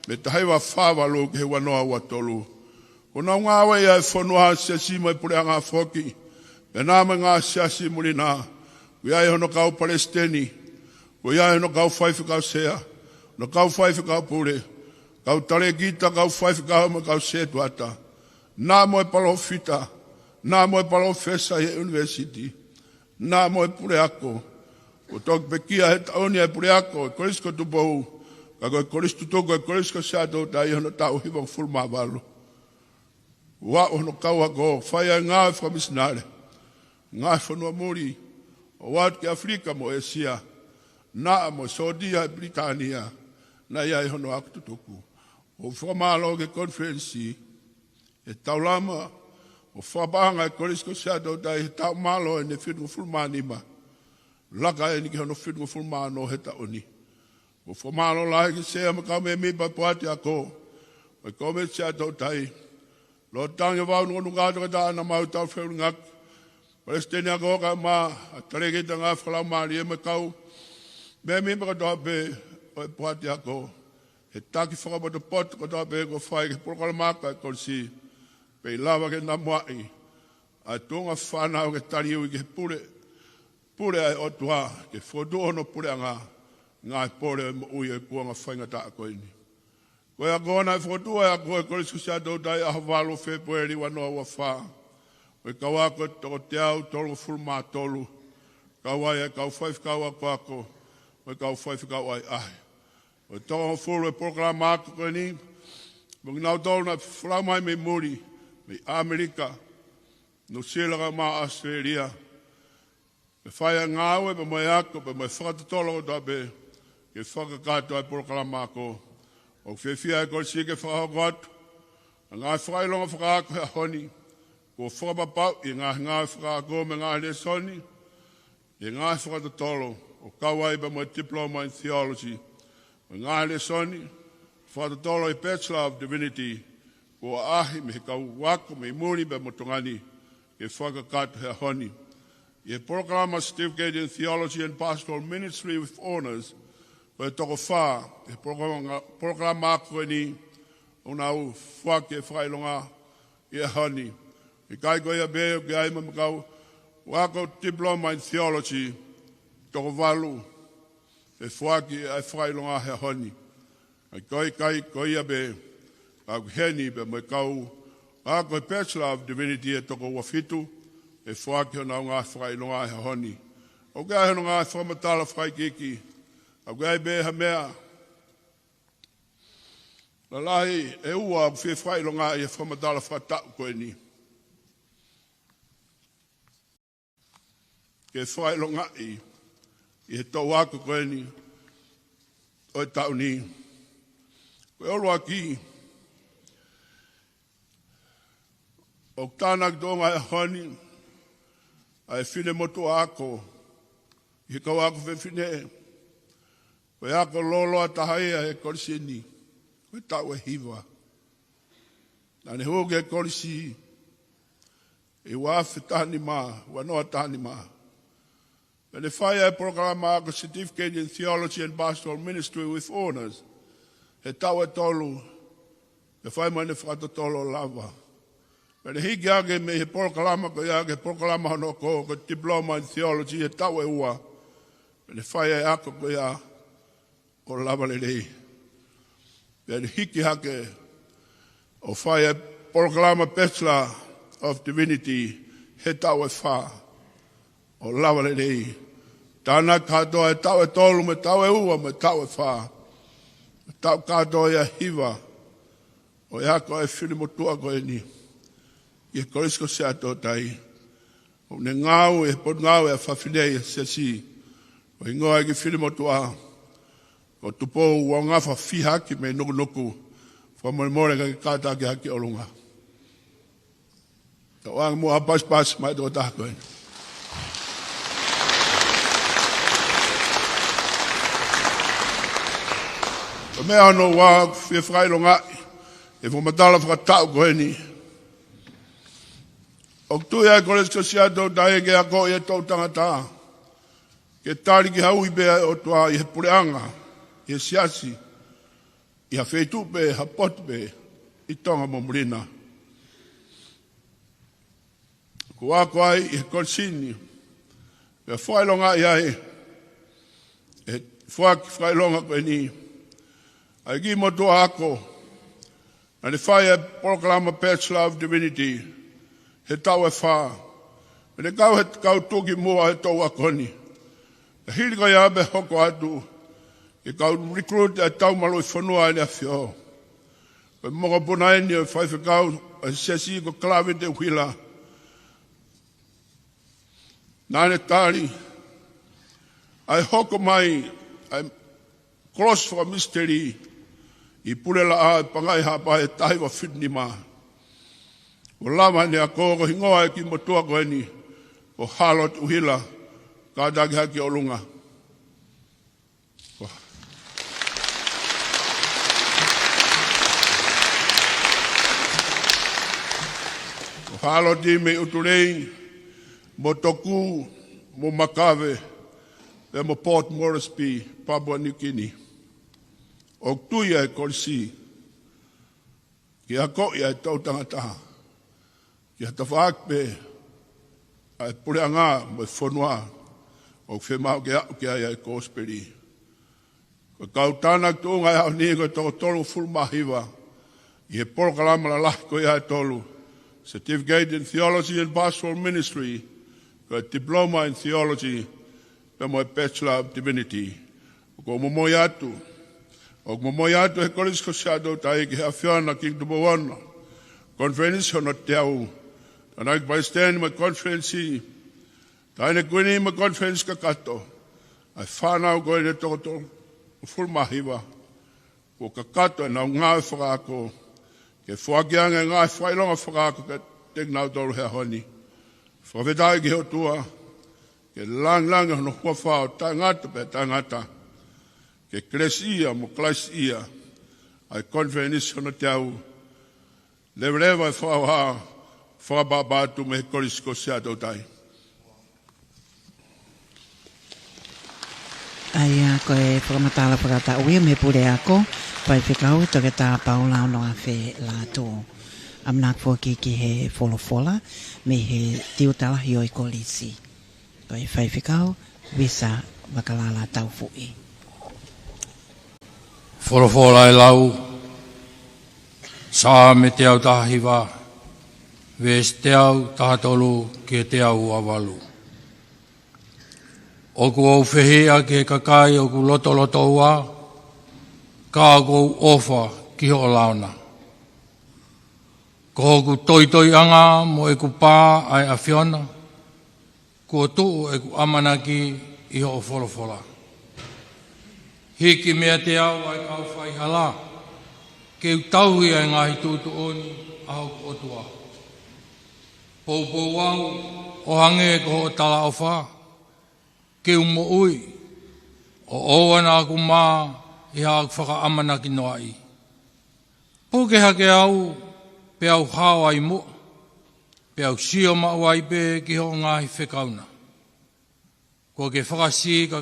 mei he taha hiva fā valu ki he ua noa ua tolu. Kuo nau ngāueʻi ʻa e fonua, siasi mo e puleʻanga foki, pea mo e ngaahi siasi muli na. Kuo ʻi ai hono kau palesiteni, kuo ʻi ai hono kau faifekau sea, hono kau faifekau pule, kau talēkita, kau faifekau mo e kau sētuata, naʻa mo e palōfita, naʻa mo e palōfesa ʻi he ʻunivēsiti, naʻa mo e puleako. Kuo toki pekia he taʻu ni ʻa e puleako ʻo e Kolisi ko Tupou, ka ko e kolisi tutuku ʻo e Kolisi ko Siaʻatoutai ʻi hono taʻu hivangofulu mā valu. Kuo aʻu hono kau ako ʻo fai ʻa e ngāue fakamisinale, ngaahi fonua muli, ʻo aʻu atu ki ʻAfilika mo ʻĒsia, naʻa mo e sōtia ʻi Pilitānia, naʻe ʻi ai hono ako tutuku. ʻOku fakamālō ki he konifelenisi, he taulama mo e fakapaʻanga ʻa e Kolisi ko Siaʻatoutai he taʻu mālohi ʻeni ʻe fitungofulu mā nima, laka ʻeni ki hono fitungofulu mā ono he taʻu ni. ʻOku fakamālō lahi ki he sea mo e kau mēmipa ʻo e poate ako, mo e komiti Siaʻatoutai, Lord Tangi Vau Nukanuka Toketā ʻAna Maui Taufeulingaki, palesiteni ako kae ʻumaʻā ʻa e talēkita ngāue fakalaumālie mo e kau mēmipa kotoa pē ʻo e poate ako, he taki fakapotopoto kotoa pē kuo fai ki he polokalama ako ʻa e kolisi, pea ʻe lava ke namuaʻi ʻa e tuʻunga fānau ke taliui ki he pule, pule ʻa e ʻOtua, ke fokotuʻu hono puleʻanga ʻi he ngaahi pole ʻo e moʻui ʻo e kuonga faingataʻa ko ʻeni. Ko e ako naʻe fokotuʻu ʻa e ako ʻo e Kolisi ko Siaʻatoutai ʻaho valu Fēpueli ua noa ua fā, mo e kau ako ʻe toko teau tolungofulu mā tolu, kau ai ʻa e kau faifekau akoako mo e kau faifekau ʻahiʻahi. Ko e toko hongofulu ʻo e polokalama ako ko ʻeni, mo kinautolu naʻe folau mai mei muli, mei ʻAmelika, Nuʻusila kae ʻumaʻā ʻAositelēlia, ke fai ʻa e ngāue pea mo e ako pea mo e fakatotolo kotoa pē ke fakakakato ʻa e polokalama ako. ʻOku fiefia ʻa e kolisi ke fakahoko atu ʻa e ngaahi fakaʻilonga fakaako he ʻaho ni, kuo fakapapauʻi ʻe he ngaahi ngāue fakaako mo e ngaahi lēsoni ʻi he ngaahi fakatotolo, ʻo kau ai pea mo e Diploma in Theology, mo e ngaahi lēsoni fakatotolo ʻi he Bachelor of Divinity, kuo ʻaʻahi mei he kau ako mei muli pea mo Tonga ni ke fakakakato he ʻaho ni. ʻI he polokalama Certificate in Theology and Pastoral Ministry with Honours, ko e toko fā ʻi he polokalama, polokalama ako ko ʻeni, ʻoku nau foaki e fakaʻilonga ʻi he ʻaho ni. ʻIkai ko ia pē, ʻoku ʻi ai mo e kau ako Diploma in Theology toko valu ʻe foaki ʻa e fakaʻilonga he ʻaho ni. ʻIkai ko ia pē, ka ʻoku ʻi heni pea mo e kau ako Bachelor of Divinity ʻe toko ua fitu ʻe foaki honau ngaahi fakaʻilonga he ʻaho ni. ʻOku ʻi ai honau ngaahi fakamatala fakaikiiki. ʻOku ʻi ai pē ha meʻa lalahi ʻe ua ʻoku fie fakaʻilongaʻi he fakamatala fakataʻu ko ʻeni, ke fakaʻilongaʻi ʻi he toʻu ako ko ʻeni ʻo e taʻu ni. Ko e ʻuluaki, ʻoku tānaki tuʻunga he ʻaho ni ʻa e finemotuʻa ako ʻi he kau ako fefine. Ko e ako lōloa taha ia he kolisi ni, ko e taʻu ʻe hiva. Naʻa ne hū ki he kolisi ʻi he ua afe taha nima, ua noa taha nima. Pea ne fai ʻa e polokalama ako Certificate in Theology and Pastoral Ministry with Honours he taʻu ʻe tolu, pea fai mai ʻene fakatotolo lava. Pea ne hiki hake mei he polokalama ko ia ki he polokalama hono hoko ko e Diploma in Theology he taʻu ʻe ua. Pea ne fai ʻa e ako ko ia ʻo lava lelei. Pea ne hiki hake ʻo fai ʻa e polokalama Bachelor of Divinity he taʻu ʻe fā ʻo lava lelei. Tānaki kātoa e taʻu ʻe tolu mo e taʻu ʻe ua mo e taʻu ʻe fā. Taʻu kātoa ia ʻe hiva ʻo e ako ʻa e fili motuʻa ko eni ʻi he Kolisi ko Siaʻatoutai. ʻO ne ngāue he potungāue ʻa e fafine ʻi he siasi. Ko e hingoa ʻo e kiʻi fili motuʻa ko Tupou Uangafa Fihaki mei Nukunuku. Fakamolemole ka ke kātaki hake ki ʻolunga. Tau ʻoange muʻa ha pasipasi maʻa e tokotaha ko eni. Ko e meʻa hono ua ʻoku ou fie fakaʻilongaʻi he fakamatala fakataʻu ko eni. ʻOku tui ʻa e Kolisi ko Siaʻatoutai ke akoʻi e toʻu tangata ke tali ki he ui pē ʻa e ʻOtua ʻi he puleʻanga, ʻi he siasi, ʻi ha feituʻu pē, ha potu pē ʻi Tonga mo Muli na. Ko e ako ai ʻi he kolisi ni, pea fakaʻilongaʻi ai ʻe he foaki fakaʻilonga ko eni ʻa e kiʻi motuʻa ako naʻa ne fai ʻa e polokalama Bachelor of Divinity he taʻu ʻe fā. Pea ne kau he kau tuki muʻa he toʻu ako ni. Pea hili ko ia pea hoko atu ke kau recruit ʻa e tau maluʻi fonua ʻEne ʻAfio. Ko e mokopuna eni ʻo e faifekau ʻa e siasi ko Kalavete ʻUhila. Naʻa ne tali ʻa e hoko mai ʻa e kolosi fakamisiteli ʻi Pulelaʻā ʻi Pangai Haʻapai he taha hiva fitu nima. ʻO lava ʻene ako. Ko e hingoa ʻo e kiʻi motuʻa ko eni ko Hāloti ʻUhila. Kātaki hake ki ʻolunga. Ko, ko Hāloti mei ʻUtulei, mo Toku, mo Makave, pea mo Port Moresby, Papua New Guinea. ʻOku tui ʻa e kolisi ke akoʻi ʻa e toʻu tangata ki ha tafaʻaki pē ʻa e puleʻanga mo e fonua ʻoku fiemaʻu ke aʻu ki ai ʻa e kosipeli. Ko e kau tānaki tuʻunga ʻo e ʻaho ni ko e toko tolungofulu mā hiva ʻi he polokalama lalahi ko ia ʻe tolu, Certificate in Theology and Pastoral Ministry, ko e Diploma in Theology, pea mo e Bachelor of Divinity. ʻOku ou momoi atu, ʻoku ou momoi atu he Kolisi ko Siaʻatoutai ki he ʻAfiona Kingi Tupou Ono, konifelenisi hono teau, tānaki palesiteni mo e konifelenisi, taʻahine kuini mo e konifelenisi kakato, ʻa e fānau ko eni ʻe toko tolungofulu mā hiva, kuo kakato ʻenau ngāue fakaako, ke foaki ange ngaahi fakaʻilonga fakaako kiate kinautolu he ʻaho ni. Fakafetaʻi ki he ʻOtua, ke lāngilangi hono huafa ʻo taʻengata pea taʻengata, ke kelesiʻia mo Kalaisiʻia ʻa e konifelenisi hono teau. Leveleva e fakahā, fakaʻapaʻapa atu mei he Kolisi ko Siaʻatoutai. ʻA ia ko e fakamatala fakataʻu ia mei he Puleako, Faifekau Toketā Paula Onoafe Lātū. ʻAmanaki foki ki he folofola mei he tiuta lahi ʻo e kolisi, ko e Faifekau Visa Vakalala Taufuʻi. Folofola ʻe lau, Saame teau taha hiva, veesi teau taha tolu ki he teau ua valu. ʻOku ou fehiʻa ki he kakai ʻoku lotolotoua, ka ʻoku ou ʻofa ki hoʻo laona. Ko hoku toitoiʻanga mo ʻeku pā ʻa e ʻAfiona, kuo tuʻu ʻeku ʻamanaki ʻi hoʻo folofola. Hiki meiate au ʻa e kau faihala, ke u tauhi ʻa e ngaahi tuʻutuʻuni ʻa hoku ʻOtua. Poupou au ʻo hangē ko hoʻo talaʻofa, ke u moʻui, ʻo ʻoua naʻa ku mā ʻi haʻaku fakaʻamanaki noaʻi. Puke hake au, peau hao ai muʻa, peau sio maʻu ai pē ki hoʻo ngaahi fekau na. Kuo ke fakasiʻi ʻa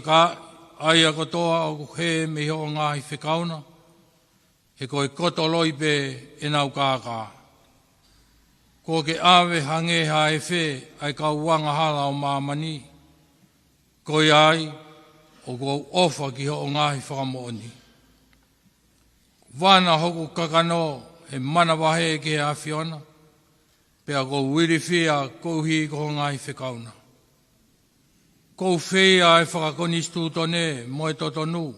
e kakai kotoa ʻoku hē mei hoʻo ngaahi fekauna, he ko e koto loi pē ʻenau kākā. Kuo ke ʻave hangē ha efe ʻa e kau angahala ʻo māmani. Ko ia ai, ʻoku ou ʻofa ki hoʻo ngaahi fakamoʻoni. Vana hoku kakano he manavahē ki he ʻAfiona, pea ʻoku ou ilifia koeʻuhi ko hoʻo ngaahi fekauna. ʻOku ou feia ʻa e fakakonisitūtone mo e totonu.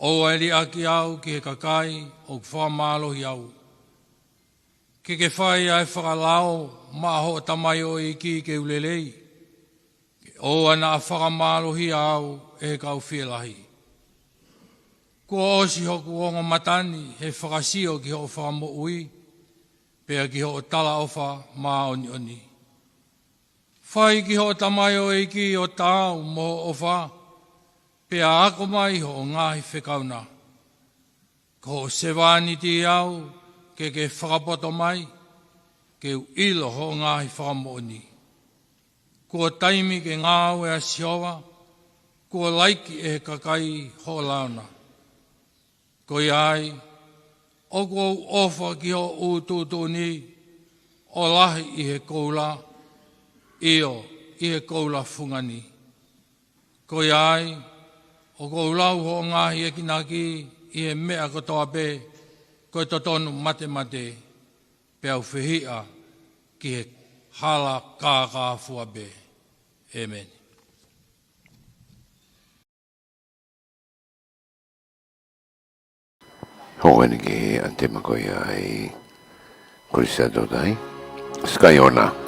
ʻOua ʻe liʻaki au ki he kakai ʻoku fakamālohi au. Ke ke fai ʻa e fakalao maʻa hoʻo tamaioʻeiki ke u lelei, ke ʻoua naʻa fakamālohia au ʻe he kau fielahi. Kuo ʻosi hoku ongo mata ni he fakasio ki hoʻo fakamoʻui, pea ki hoʻo talaʻofa māʻoniʻoni. Fai ki hoʻo tamaioʻeiki ʻo taau mo hoʻo ʻofa, pea ako mai hoʻo ngaahi fekauna. Ko hoʻo sevāniti au, ke ke fakapoto mai, ke u ʻilo hoʻo ngaahi fakamoʻoni. Kuo taimi ke ngāue ʻa Sihova, kuo laiki ʻe he kakai hoʻo launa. Ko ia ai, ʻoku ou ʻofa ki hoʻo ʻū tuʻutuʻuni, ʻo lahi ʻi he koula, ʻio, ʻi he koula fungani. Ko ia ai, ʻoku ou lau hoʻo ngaahi ekinaki ʻi he meʻa kotoa pē, ko e totonu matemate, pea u fehiʻa ki he hala kākāfua pē. ʻEmeni. Hoko eni ki he ʻantema ko ia ʻa e Kolisi ʻa Tautai, Sky Ona.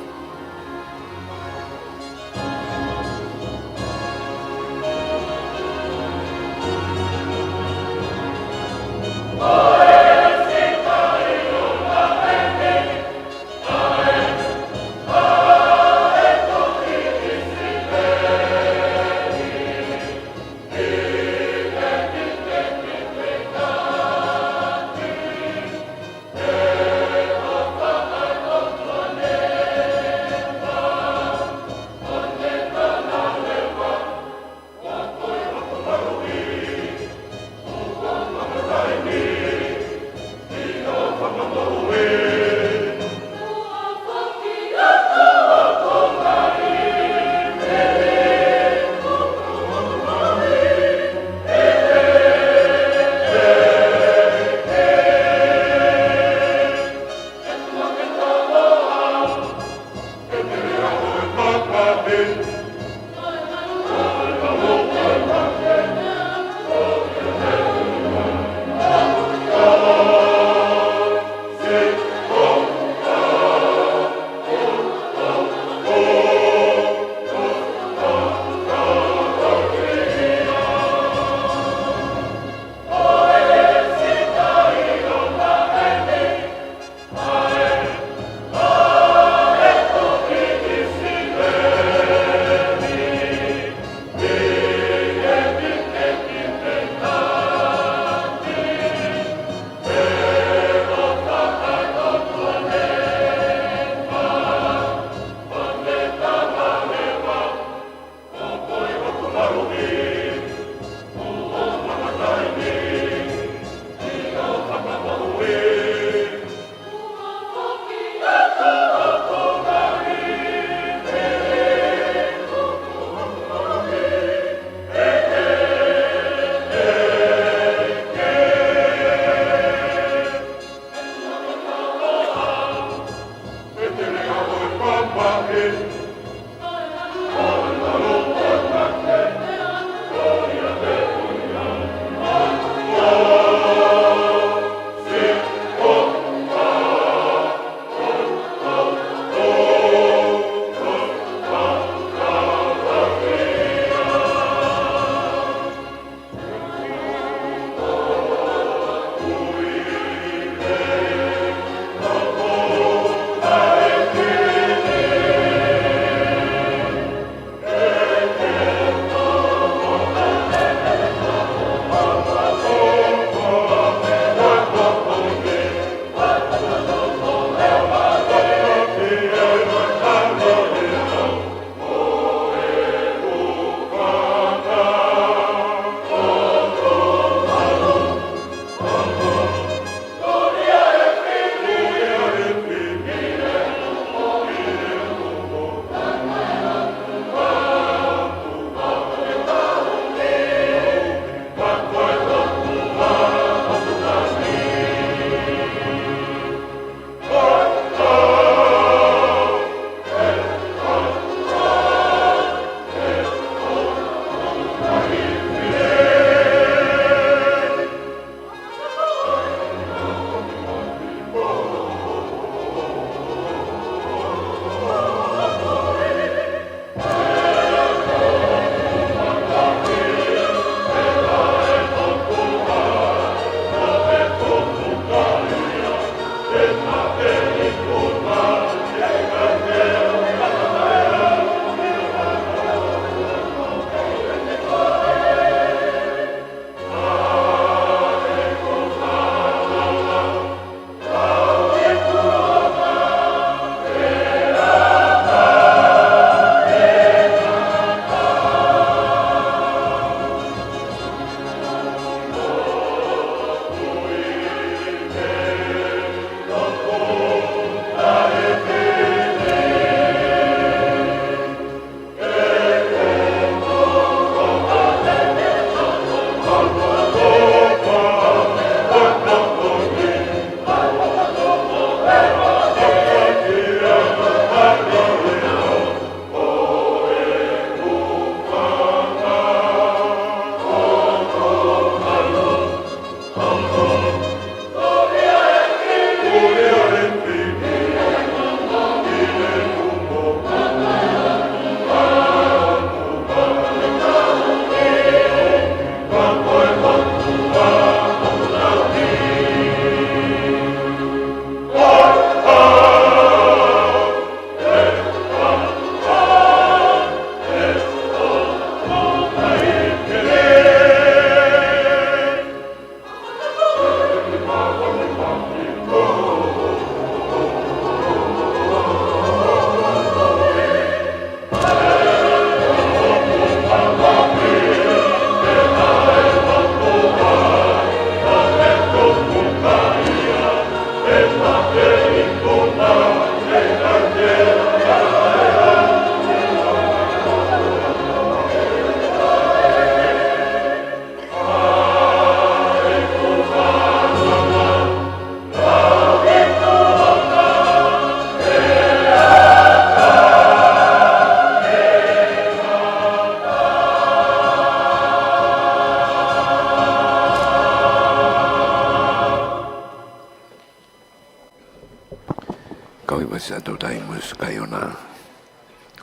Sikaiona.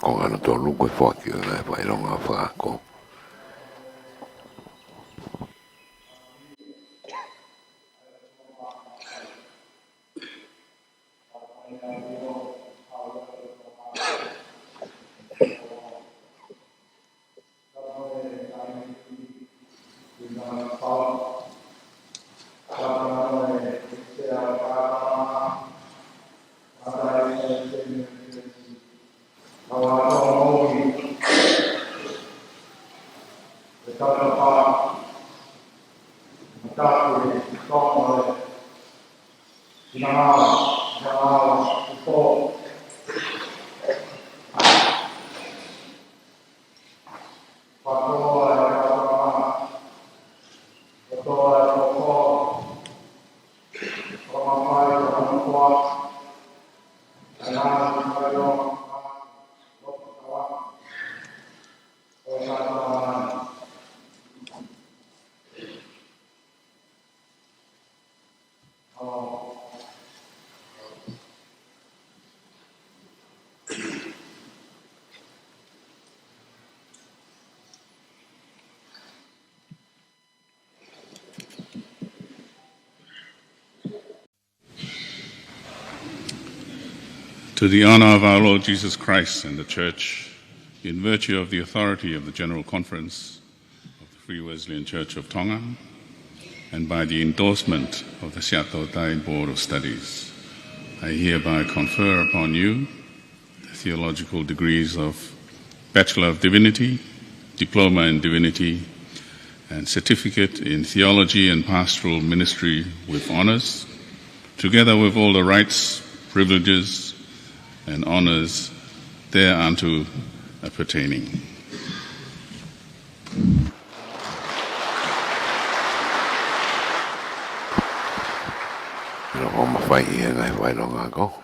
Ko hono tolu ko e foaki ʻo e ngaahi fakaʻilonga fakaako. To the honor of our Lord Jesus Christ and the Church, in virtue of the authority of the General Conference of the Free Wesleyan Church of Tonga, and by the endorsement of the Siaʻatoutai Board of Studies, I hereby confer upon you the theological degrees of Bachelor of Divinity, Diploma in Divinity, and Certificate in Theology and Pastoral Ministry with honors, together with all the rights, privileges, and honors thereunto appertaining. Pea ʻoku mafai ʻi he ngaahi fakaʻilonga ako,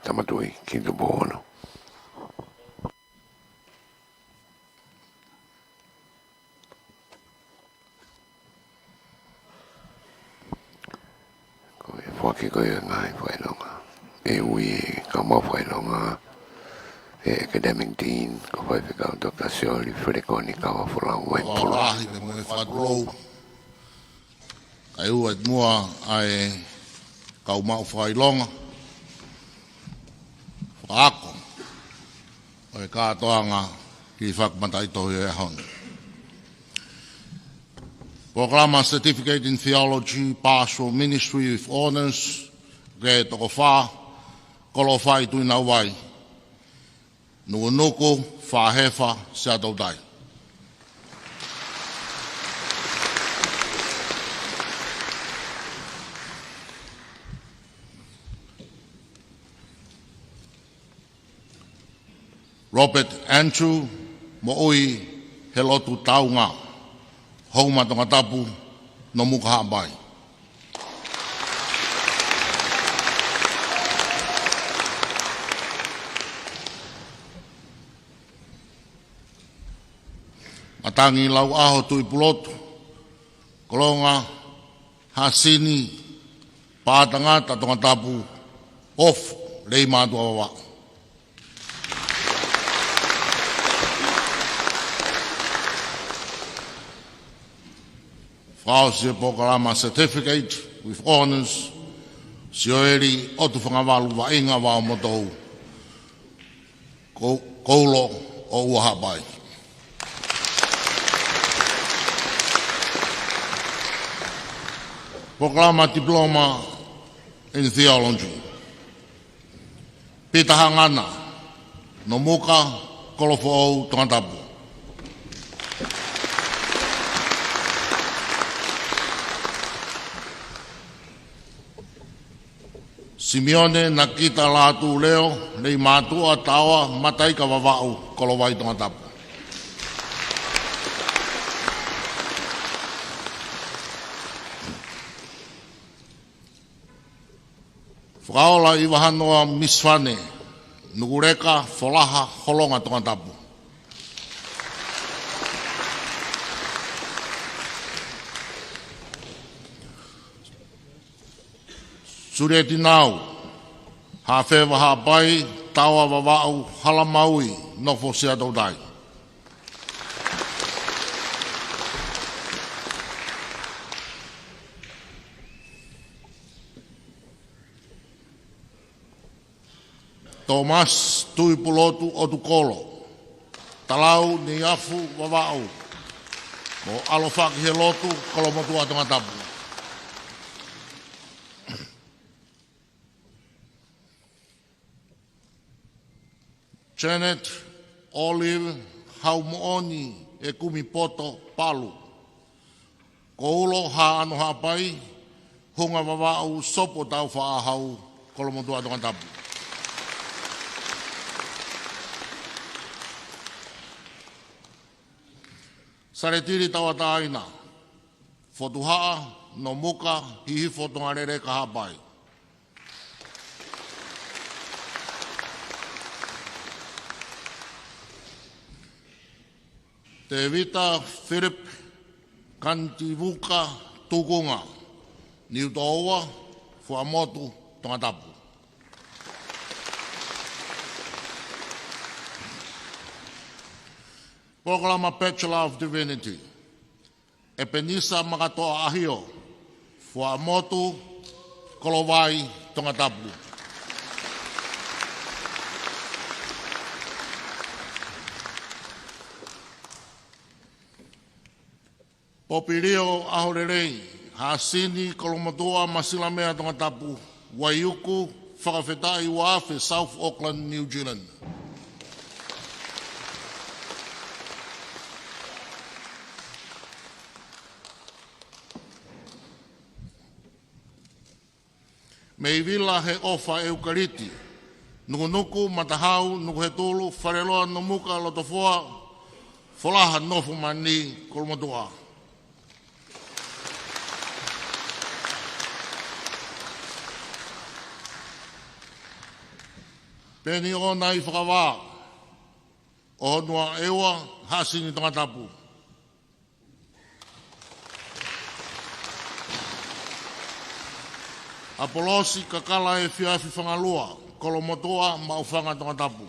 Tama Tuʻi, Kiʻi Tupou Ono. Ko e foaki ko ia e ngaahi fakaʻilonga. ʻE ui e kau maʻu fakaʻilonga, e Academic Dean, ko Faifekau Doctor Sioli Felekoni Kauafolau Vaipolo. Lahi pē mo e fakatulou. Kae ʻoatu muʻa ʻa e kau maʻu fakaʻilonga fakaako ʻo e kātoanga ki he fakamataʻitohi ʻo e ʻaho ni. Polokalama Certificate in Theology, Pastoral Ministry with Honours, ke toko fā, Kolofaʻi Tuʻinauvai, Nukunuku, Fāhefa, Siaʻatoutai. Robert Andrew Moʻui Helotu Taunga, Houma Tongatapu, Nomuka Haʻapai. Matangi Lauʻaho Tuʻipulotu, Kolonga Hasini Pātangata Tongatapu, Ofu, Leimātuʻa Vavaʻu. Fakaʻosi e polokalama Certificate with Honours, Sioeli ʻOtufangavalu Vaʻinga Vaomotou, Ko-, Koulo ʻo ʻUa Haʻapai. Polokalama Diploma in Theology, Pita Hangana, Nomuka, Kolofoʻou, Tongatapu. Simione Nakita Lātūleo, Leimātuʻa, Taoa, Mataika Vavaʻu, Kolovai, Tongatapu. Fakaola ʻIvahanoa Misifane Nukuleka, Folaha, Holonga, Tongatapu. Sulieti Nau, Hafeva Haʻapai, Taua Vavaʻu Halamaui, nofo Siaʻatoutai. Thomas Tuʻipulotu ʻOtukolo, Talau Neiafu Vavaʻu, mo ʻAlofaki Helotu, Kolomotuʻa Tongatapu. Janet Olive Haumoʻoni ʻEkumipoto Palu, Koulo Haʻano Haʻapai, Hunga Vavaʻu, Sopu Taufaʻahau, Kolomotuʻa Tongatapu. Saletili Tauʻatāina Fotuhaʻa Nomuka Hihifo, Tongaleleka Haʻapai. Tēvita Philip Kanitivuka Tukunga, Niutōua, Fuaʻamotu, Tongatapu. Polokalama Bachelor of Divinity, ʻEpenisa Makatoʻa ʻAhio, Fuaʻamotu, Kolovai, Tongatapu. Popilio ʻAholelei Hasini, Kolomotuʻa, Masilamea, Tongatapu, Vaiuku, Fakafetaʻi Uafe, South Auckland, New Zealand. Meivila Heʻofa ʻEukaliti, Nukunuku, Matahau, Nukuhetulu, Faleloa, Nomuka, Lotofoa, Folaha, Nofomani, Kolomotuʻa. Peniʻonai Fakavā, ʻOhonuaʻeua, Hasini, Tongatapu. ʻApolosi Kakala Efiafi Fangalua, Kolomotuʻa, Maʻufanga, Tongatapu.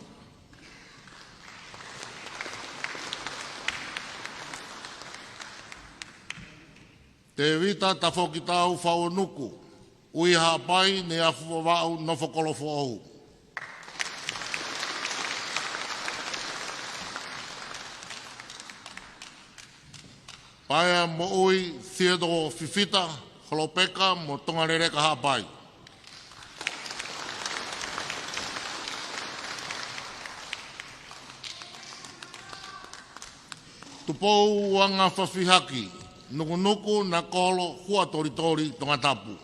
Tēvita Tafokitau Fauonuku, ʻUiha Haʻapai, Neiafu Vavaʻu, Nofo Kolofoʻou. Paea Moʻui Theodore Fifita, Holopeka mo Tongaleleka Haʻapai. Tupou Uanga Fafihaki, Nukunuku, Nakolo, Huʻatolitoli, Tongatapu.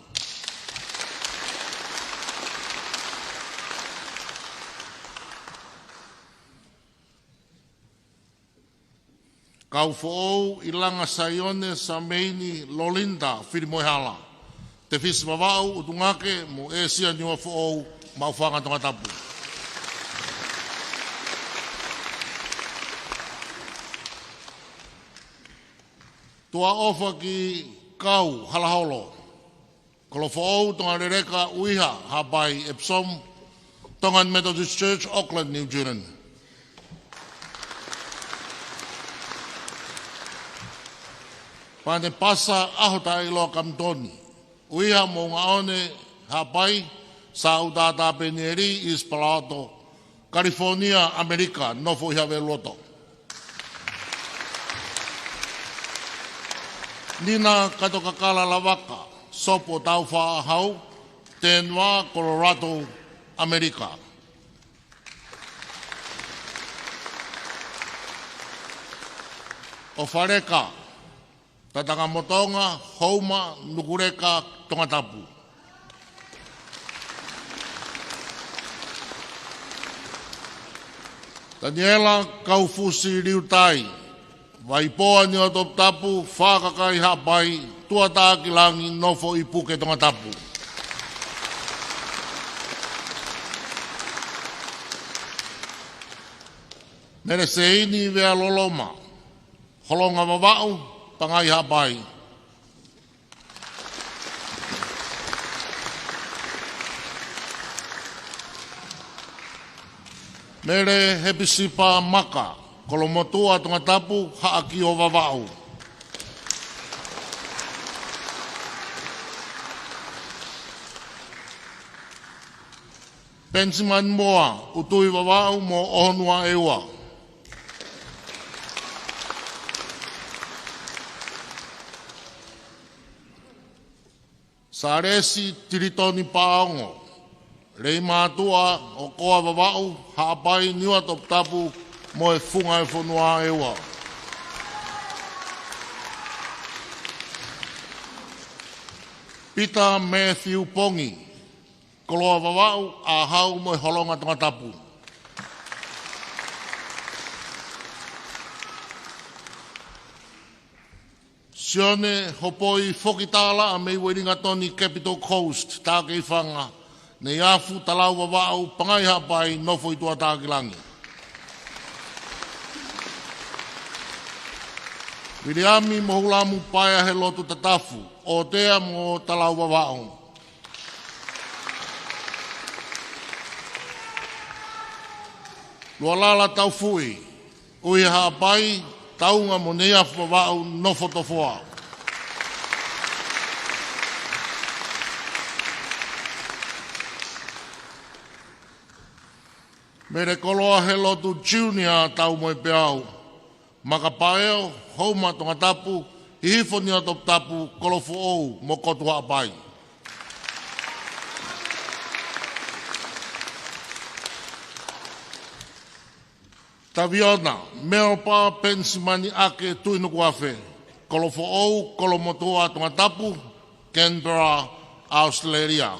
Kaufoʻou ʻIlanga Saione Sameini Lolinda Filimoehala, Tefisi Vavaʻu, ʻUtungake mo ʻĒsia Niuafoʻou, Maʻufanga, Tongatapu. Tuʻa ʻofa ki Kau Halaholo, Kolofoʻou, Tongaleleka, ʻUiha Haʻapai, Epsom, Tongan Methodist Church, Auckland, New Zealand. Pane Pasa ʻAhotaʻeiloa Kamitoni, ʻUiha Moʻungaʻone Haʻapai, Sāʻutātā Penieli, East Palo Alto, California, ʻAmelika, Nofo ʻIhaveluloto. Nina Katokakala Lavaka, Sopu Taufaʻahau, Denver, Colorado, ʻAmelika. ʻOfaleka Tatangamotonga, Houma, Nukuleka, Tongatapu. Taniela Kaufusi Liutai, Vaipoa, Niuatoputapu, Fakakai Haʻapai, Tuatā ki Langi, Nofo ʻIpuke, Tongatapu. Meleseini Vealoloma, Holonga Vavaʻu, Pangai Haʻapai. Mele Hepisipa Maka, Kolomotuʻa Tongatapu, Haʻa Kio Vavaʻu. Penisimani Moa, ʻUtui Vavaʻu mo ʻOhonua ʻEua. Sālesi Tilitoni Paongo, Leimātuʻa ʻOkoa Vavaʻu, Haʻapai, Niua Toputapu mo e Funga ʻo e Fonua ʻEua. Pita Mēfiu Pongi, Koloa Vavaʻu, ʻAhau mo e Holonga Tongatapu. Sione Hopoi Fokitala mei Uelingatoni Capital Coast, Tākeifanga, Neiafu, Talau Vavaʻu, Pangai, Haʻapai, Nofo ʻi Tuʻa, Takilangi. Viliami Mohulamu Paea he Lotu Tatafu, ʻOtea mo Talau Vavaʻu. Lualala Taufuʻi, ʻUi, Haʻapai, Taunga mo Neiafu Vavaʻu, Nofo Tofoa. Mele Koloa he Lotu Junior, Tau mo e Peau, Makapaeo, Houma Tongatapu, Hihifo, Niua Toputapu, Kolofoʻou mo Kotu, Haʻapai. Taviona Melpa Penisimani ʻAke Tuʻinukuafe, Kolofoʻou, Kolomotuʻa Tongatapu, Canberra, Australia.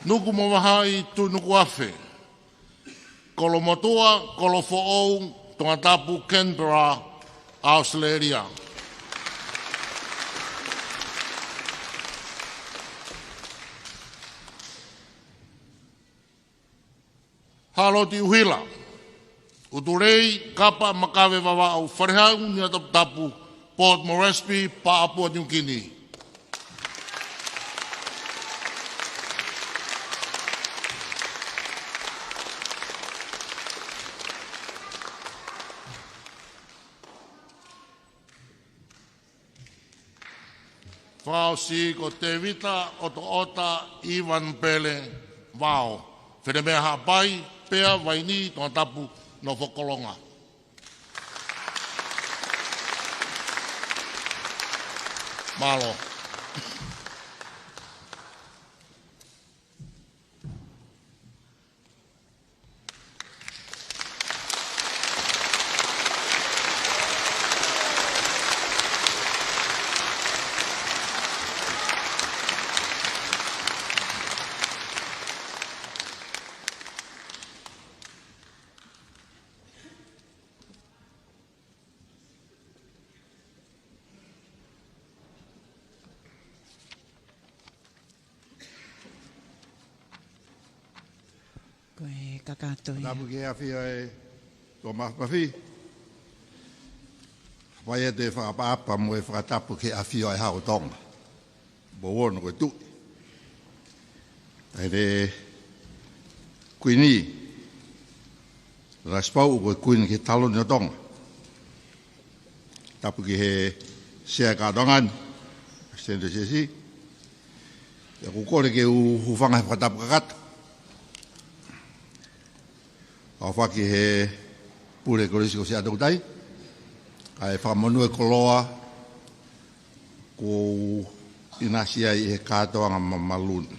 Nuku mo Vahaʻi Tuʻinukuafe, Kolomotuʻa, Kolofoʻou, Tongatapu, Canberra, Australia. Haloti ʻUhila, ʻUtulei, Kapa, Makave Vavaʻu, Falehau, Niua Toputapu, Port Moresby, Papua New Guinea. Fakaʻosi ko Tevita ʻOtoʻota Ivan Pele Vao, Felemea, Haʻapai, Pea, Vainī, Tongatapu, Nofo Kolonga. Mālō. Ko e kakato ia. Tapu ki he ʻafio ʻa e Tuʻa Mafimafi. Fai atu e fakaʻapaʻapa mo e fakatapu ki he ʻafio ʻa e Hau ʻo Tonga. Pō ono ko e Tuʻi. ʻA e Kuini. Lāsipauʻu ko e Kuini ki he taloni ʻo Tonga. Tapu ki he Sea Kātoanga ni, President Sesi. ʻOku ou kole ke u hūfanga he fakatapu kakato. ʻOfa ki he Pule Kolisi ko Siaʻatoutai. ʻA e fakamonū e koloa kuo u ʻinasi ai ʻi he kātoanga mamalu ni.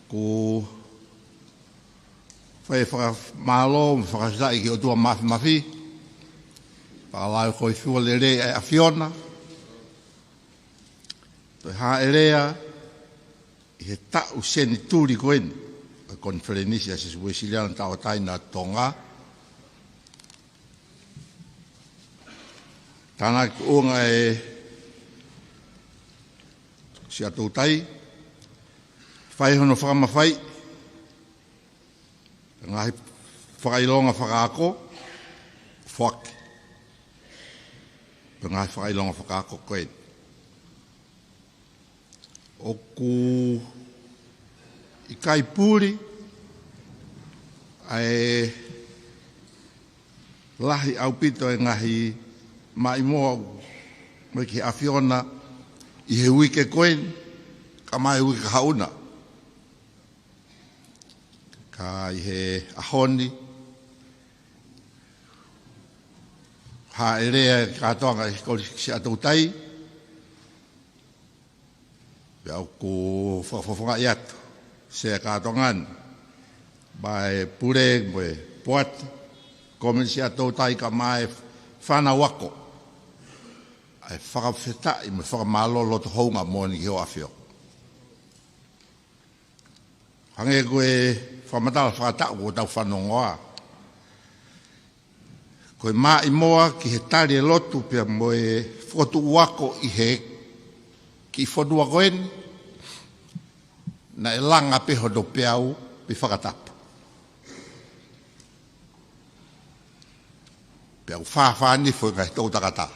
ʻOku ou fai e fakamālō mo e fakafetaʻi ki he ʻOtua Mafimafi, fakalahi ko e fua lelei ʻa e ʻAfiona, toe hāʻelea ʻi he taʻu senituli ko eni ʻa e Konifelenisi ʻa e Siasi Uēsiliana Tauʻatāina ʻo Tonga. Tānaki ʻuhinga ʻe Siaʻatoutai, fai hono fakamafaiʻi e ngaahi fakaʻilonga fakaako, foaki. Pea ngaahi fakaʻilonga fakaako ko ē. ʻOku ʻikai puli ʻa e lahi ʻaupito e ngaahi maʻimoa mai ki he ʻAfiona ʻi he uike ko ē, kae ʻumaʻā e uike kahaʻu na. Ka ʻi he ʻaho ni, hāʻele e kātoanga ʻi he Kolisi Siaʻatoutai, pea ʻoku fakafofongaʻi atu, Sea, kātoanga ni, maʻa e pule mo e poate Komiti Siaʻatoutai kae ʻumaʻā e fānau ako, ʻa e fakafetaʻi mo e fakamālō loto houngaʻia moʻoni ki Hoʻo ʻAfio. Hangē ko e fakamatala fakataʻu ʻoku tau fanongoa, ko e maʻimoa ki he tali e lotu pea mo e fokotuʻu ako ʻi he kiʻi fonua ko eni, naʻe langa pē hono peau pē fakatapu. Pea ʻoku fāfā nifo e ngaahi toʻu takata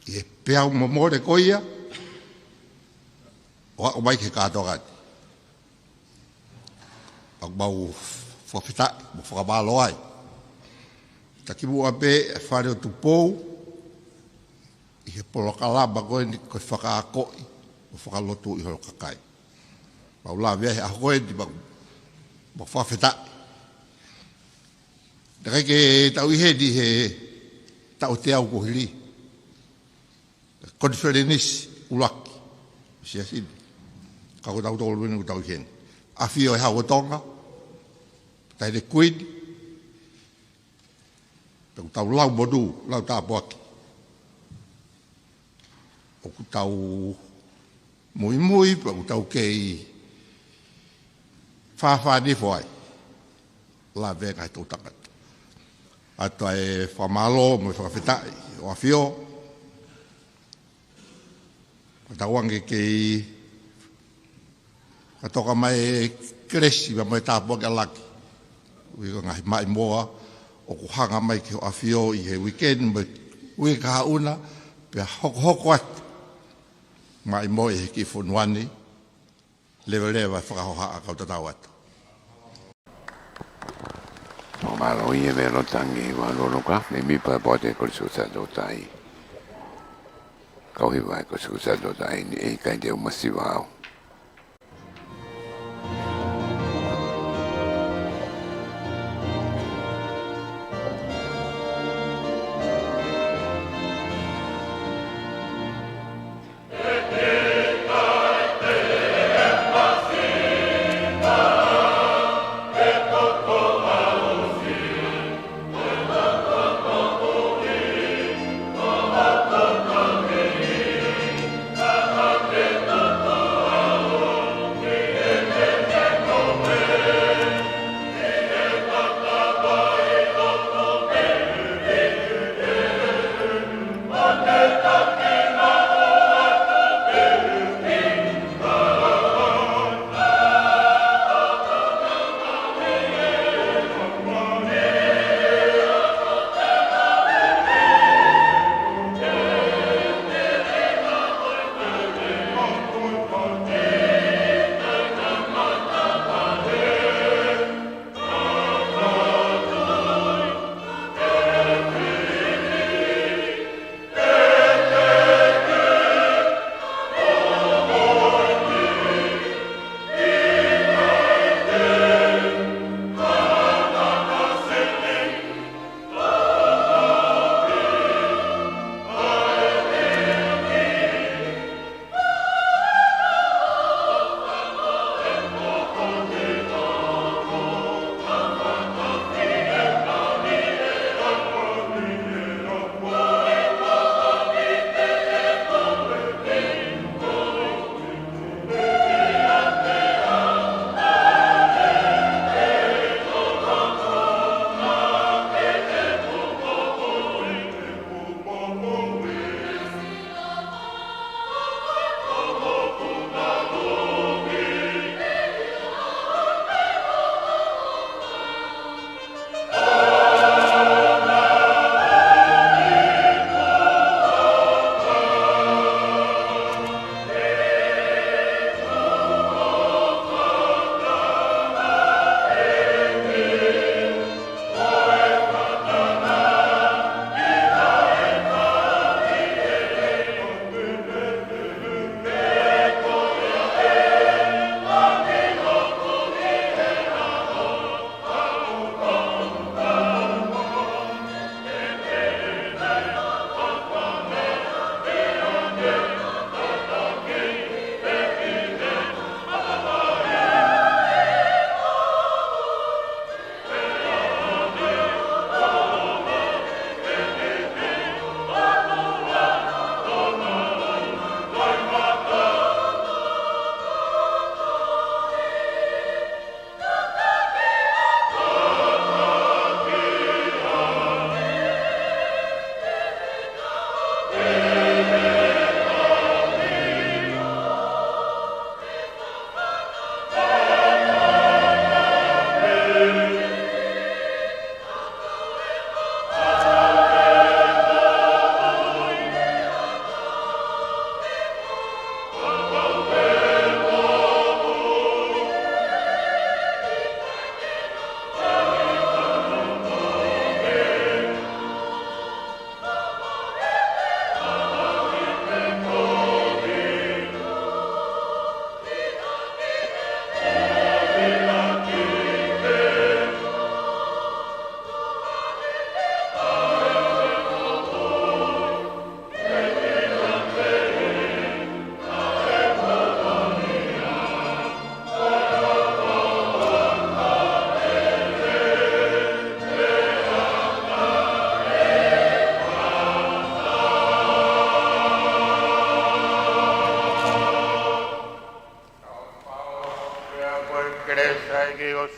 ʻi he peau momole ko ia ʻo aʻu mai ki he kātoanga ni. Pea ʻoku mau fakafetaʻi mo fakamālō ai. Takimuʻa pē e Fale ʻo Tupou ʻi he polokalama ko eni ko e fakaakoʻi mo fakalotuʻi hono kakai. Mau lave ai he ʻaho ko eni, mau, mau fakafetaʻi. Naʻe ʻikai ke tau ʻi heni he taʻu teau kuo hili, konifelenisi ʻuluaki Siasi ni. Ka ko tautolu eni ʻoku tau ʻi heni. ʻAfio e Hau ʻo Tonga, Taʻahine Kuini, pea ʻoku tau lau monū, lau tāpuaki. ʻOku tau muimui, pea ʻoku tau kei fāfā nifo ai. Lave e ngaahi toʻu takata. ʻOatu e fakamālō mo e fakafetaʻi ʻo ʻAfio. Ka tau ange kei fakatoka mai e kelesi pea mo e tāpuaki ʻa Laki. Ui ko e ngaahi maʻimoa ʻoku hanga mai ki Hoʻo ʻAfio ʻi he uike ni mo e uike kahaʻu na, pea hokohoko atu maʻimoa ʻi he kiʻi fonua ni, leveleva e fakahohaʻa. Kau tatau atu. Fakamālō ʻi he Velo Tangi Valuonoka, mēmipa e poate Kolisi Siaʻatoutai. Kau hiva e Kolisi Siaʻatoutai ni, ʻe ʻikai te u masiva au.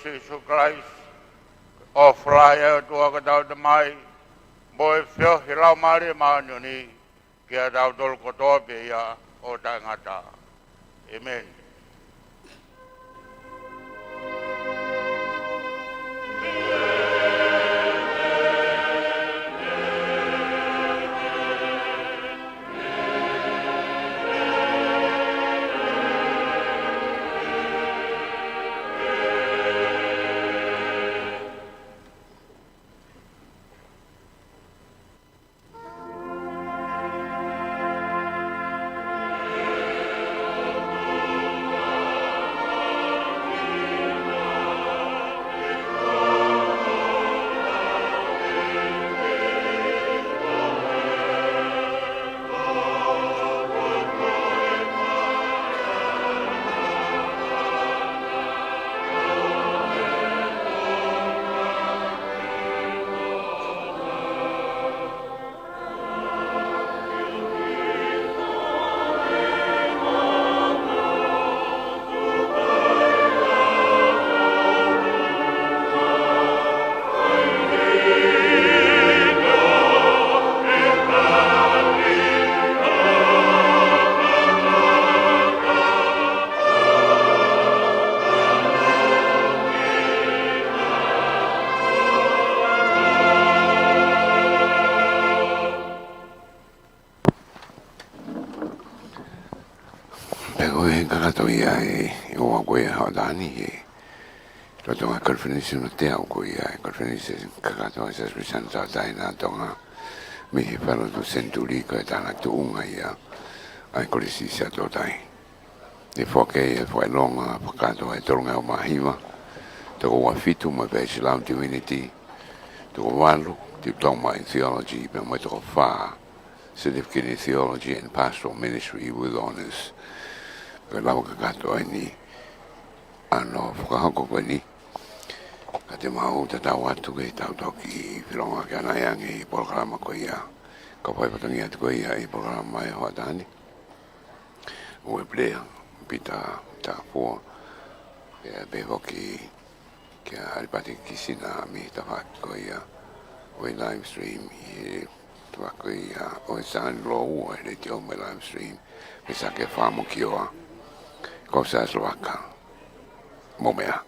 Sīsū Kalaisi, ʻofa lahi ʻa e ʻOtua ko hotau Tamai, mo e feohi ʻa e Laumālie Māʻoniʻoni, kiate kitautolu kotoa pē ia ʻo taʻengata. ʻĒmeni. Pea ko e kakato ia ʻi he ʻaho ko ia ʻo e ʻaho ni he lolotonga e konifelenisi ʻo e teau ko ia e konifelenisi kakato ʻa e Siasi Uēsiliana Tauʻatāina ʻa Tonga mei he Falelotu Senituli ko e tānaki tuʻunga ia ʻa e Kolisi Siaʻatoutai. ʻI he foaki e fakaʻilonga fakakakato ʻa e tolungeau mā hiva, toko ua fitu mo e Basilar of Divinity, toko valu Diploma in Theology, pea mo e toko fā Certificate in Theology and Pastoral Ministry with Honours. Ko e lava kakato ʻeni ʻa hono fakahoko ko eni, ka te mau tatau atu ke tau toki filonga ke ʻanai ange ʻi he polokalama ko ia. Ka fai fatongia atu ko ia ʻi he polokalama ʻo e ʻaho ni. Uepulea Pita Tafua, pea pehē foki kia ʻAlipate Kisina mei he tafaʻaki ko ia ʻo e live stream, ʻi he tafaʻaki ko ia ʻo e sāni lōua ʻo e letiō mo e live stream, pea Sake Fāmokioa, ko Siaosi Lovaka. Mou meʻa.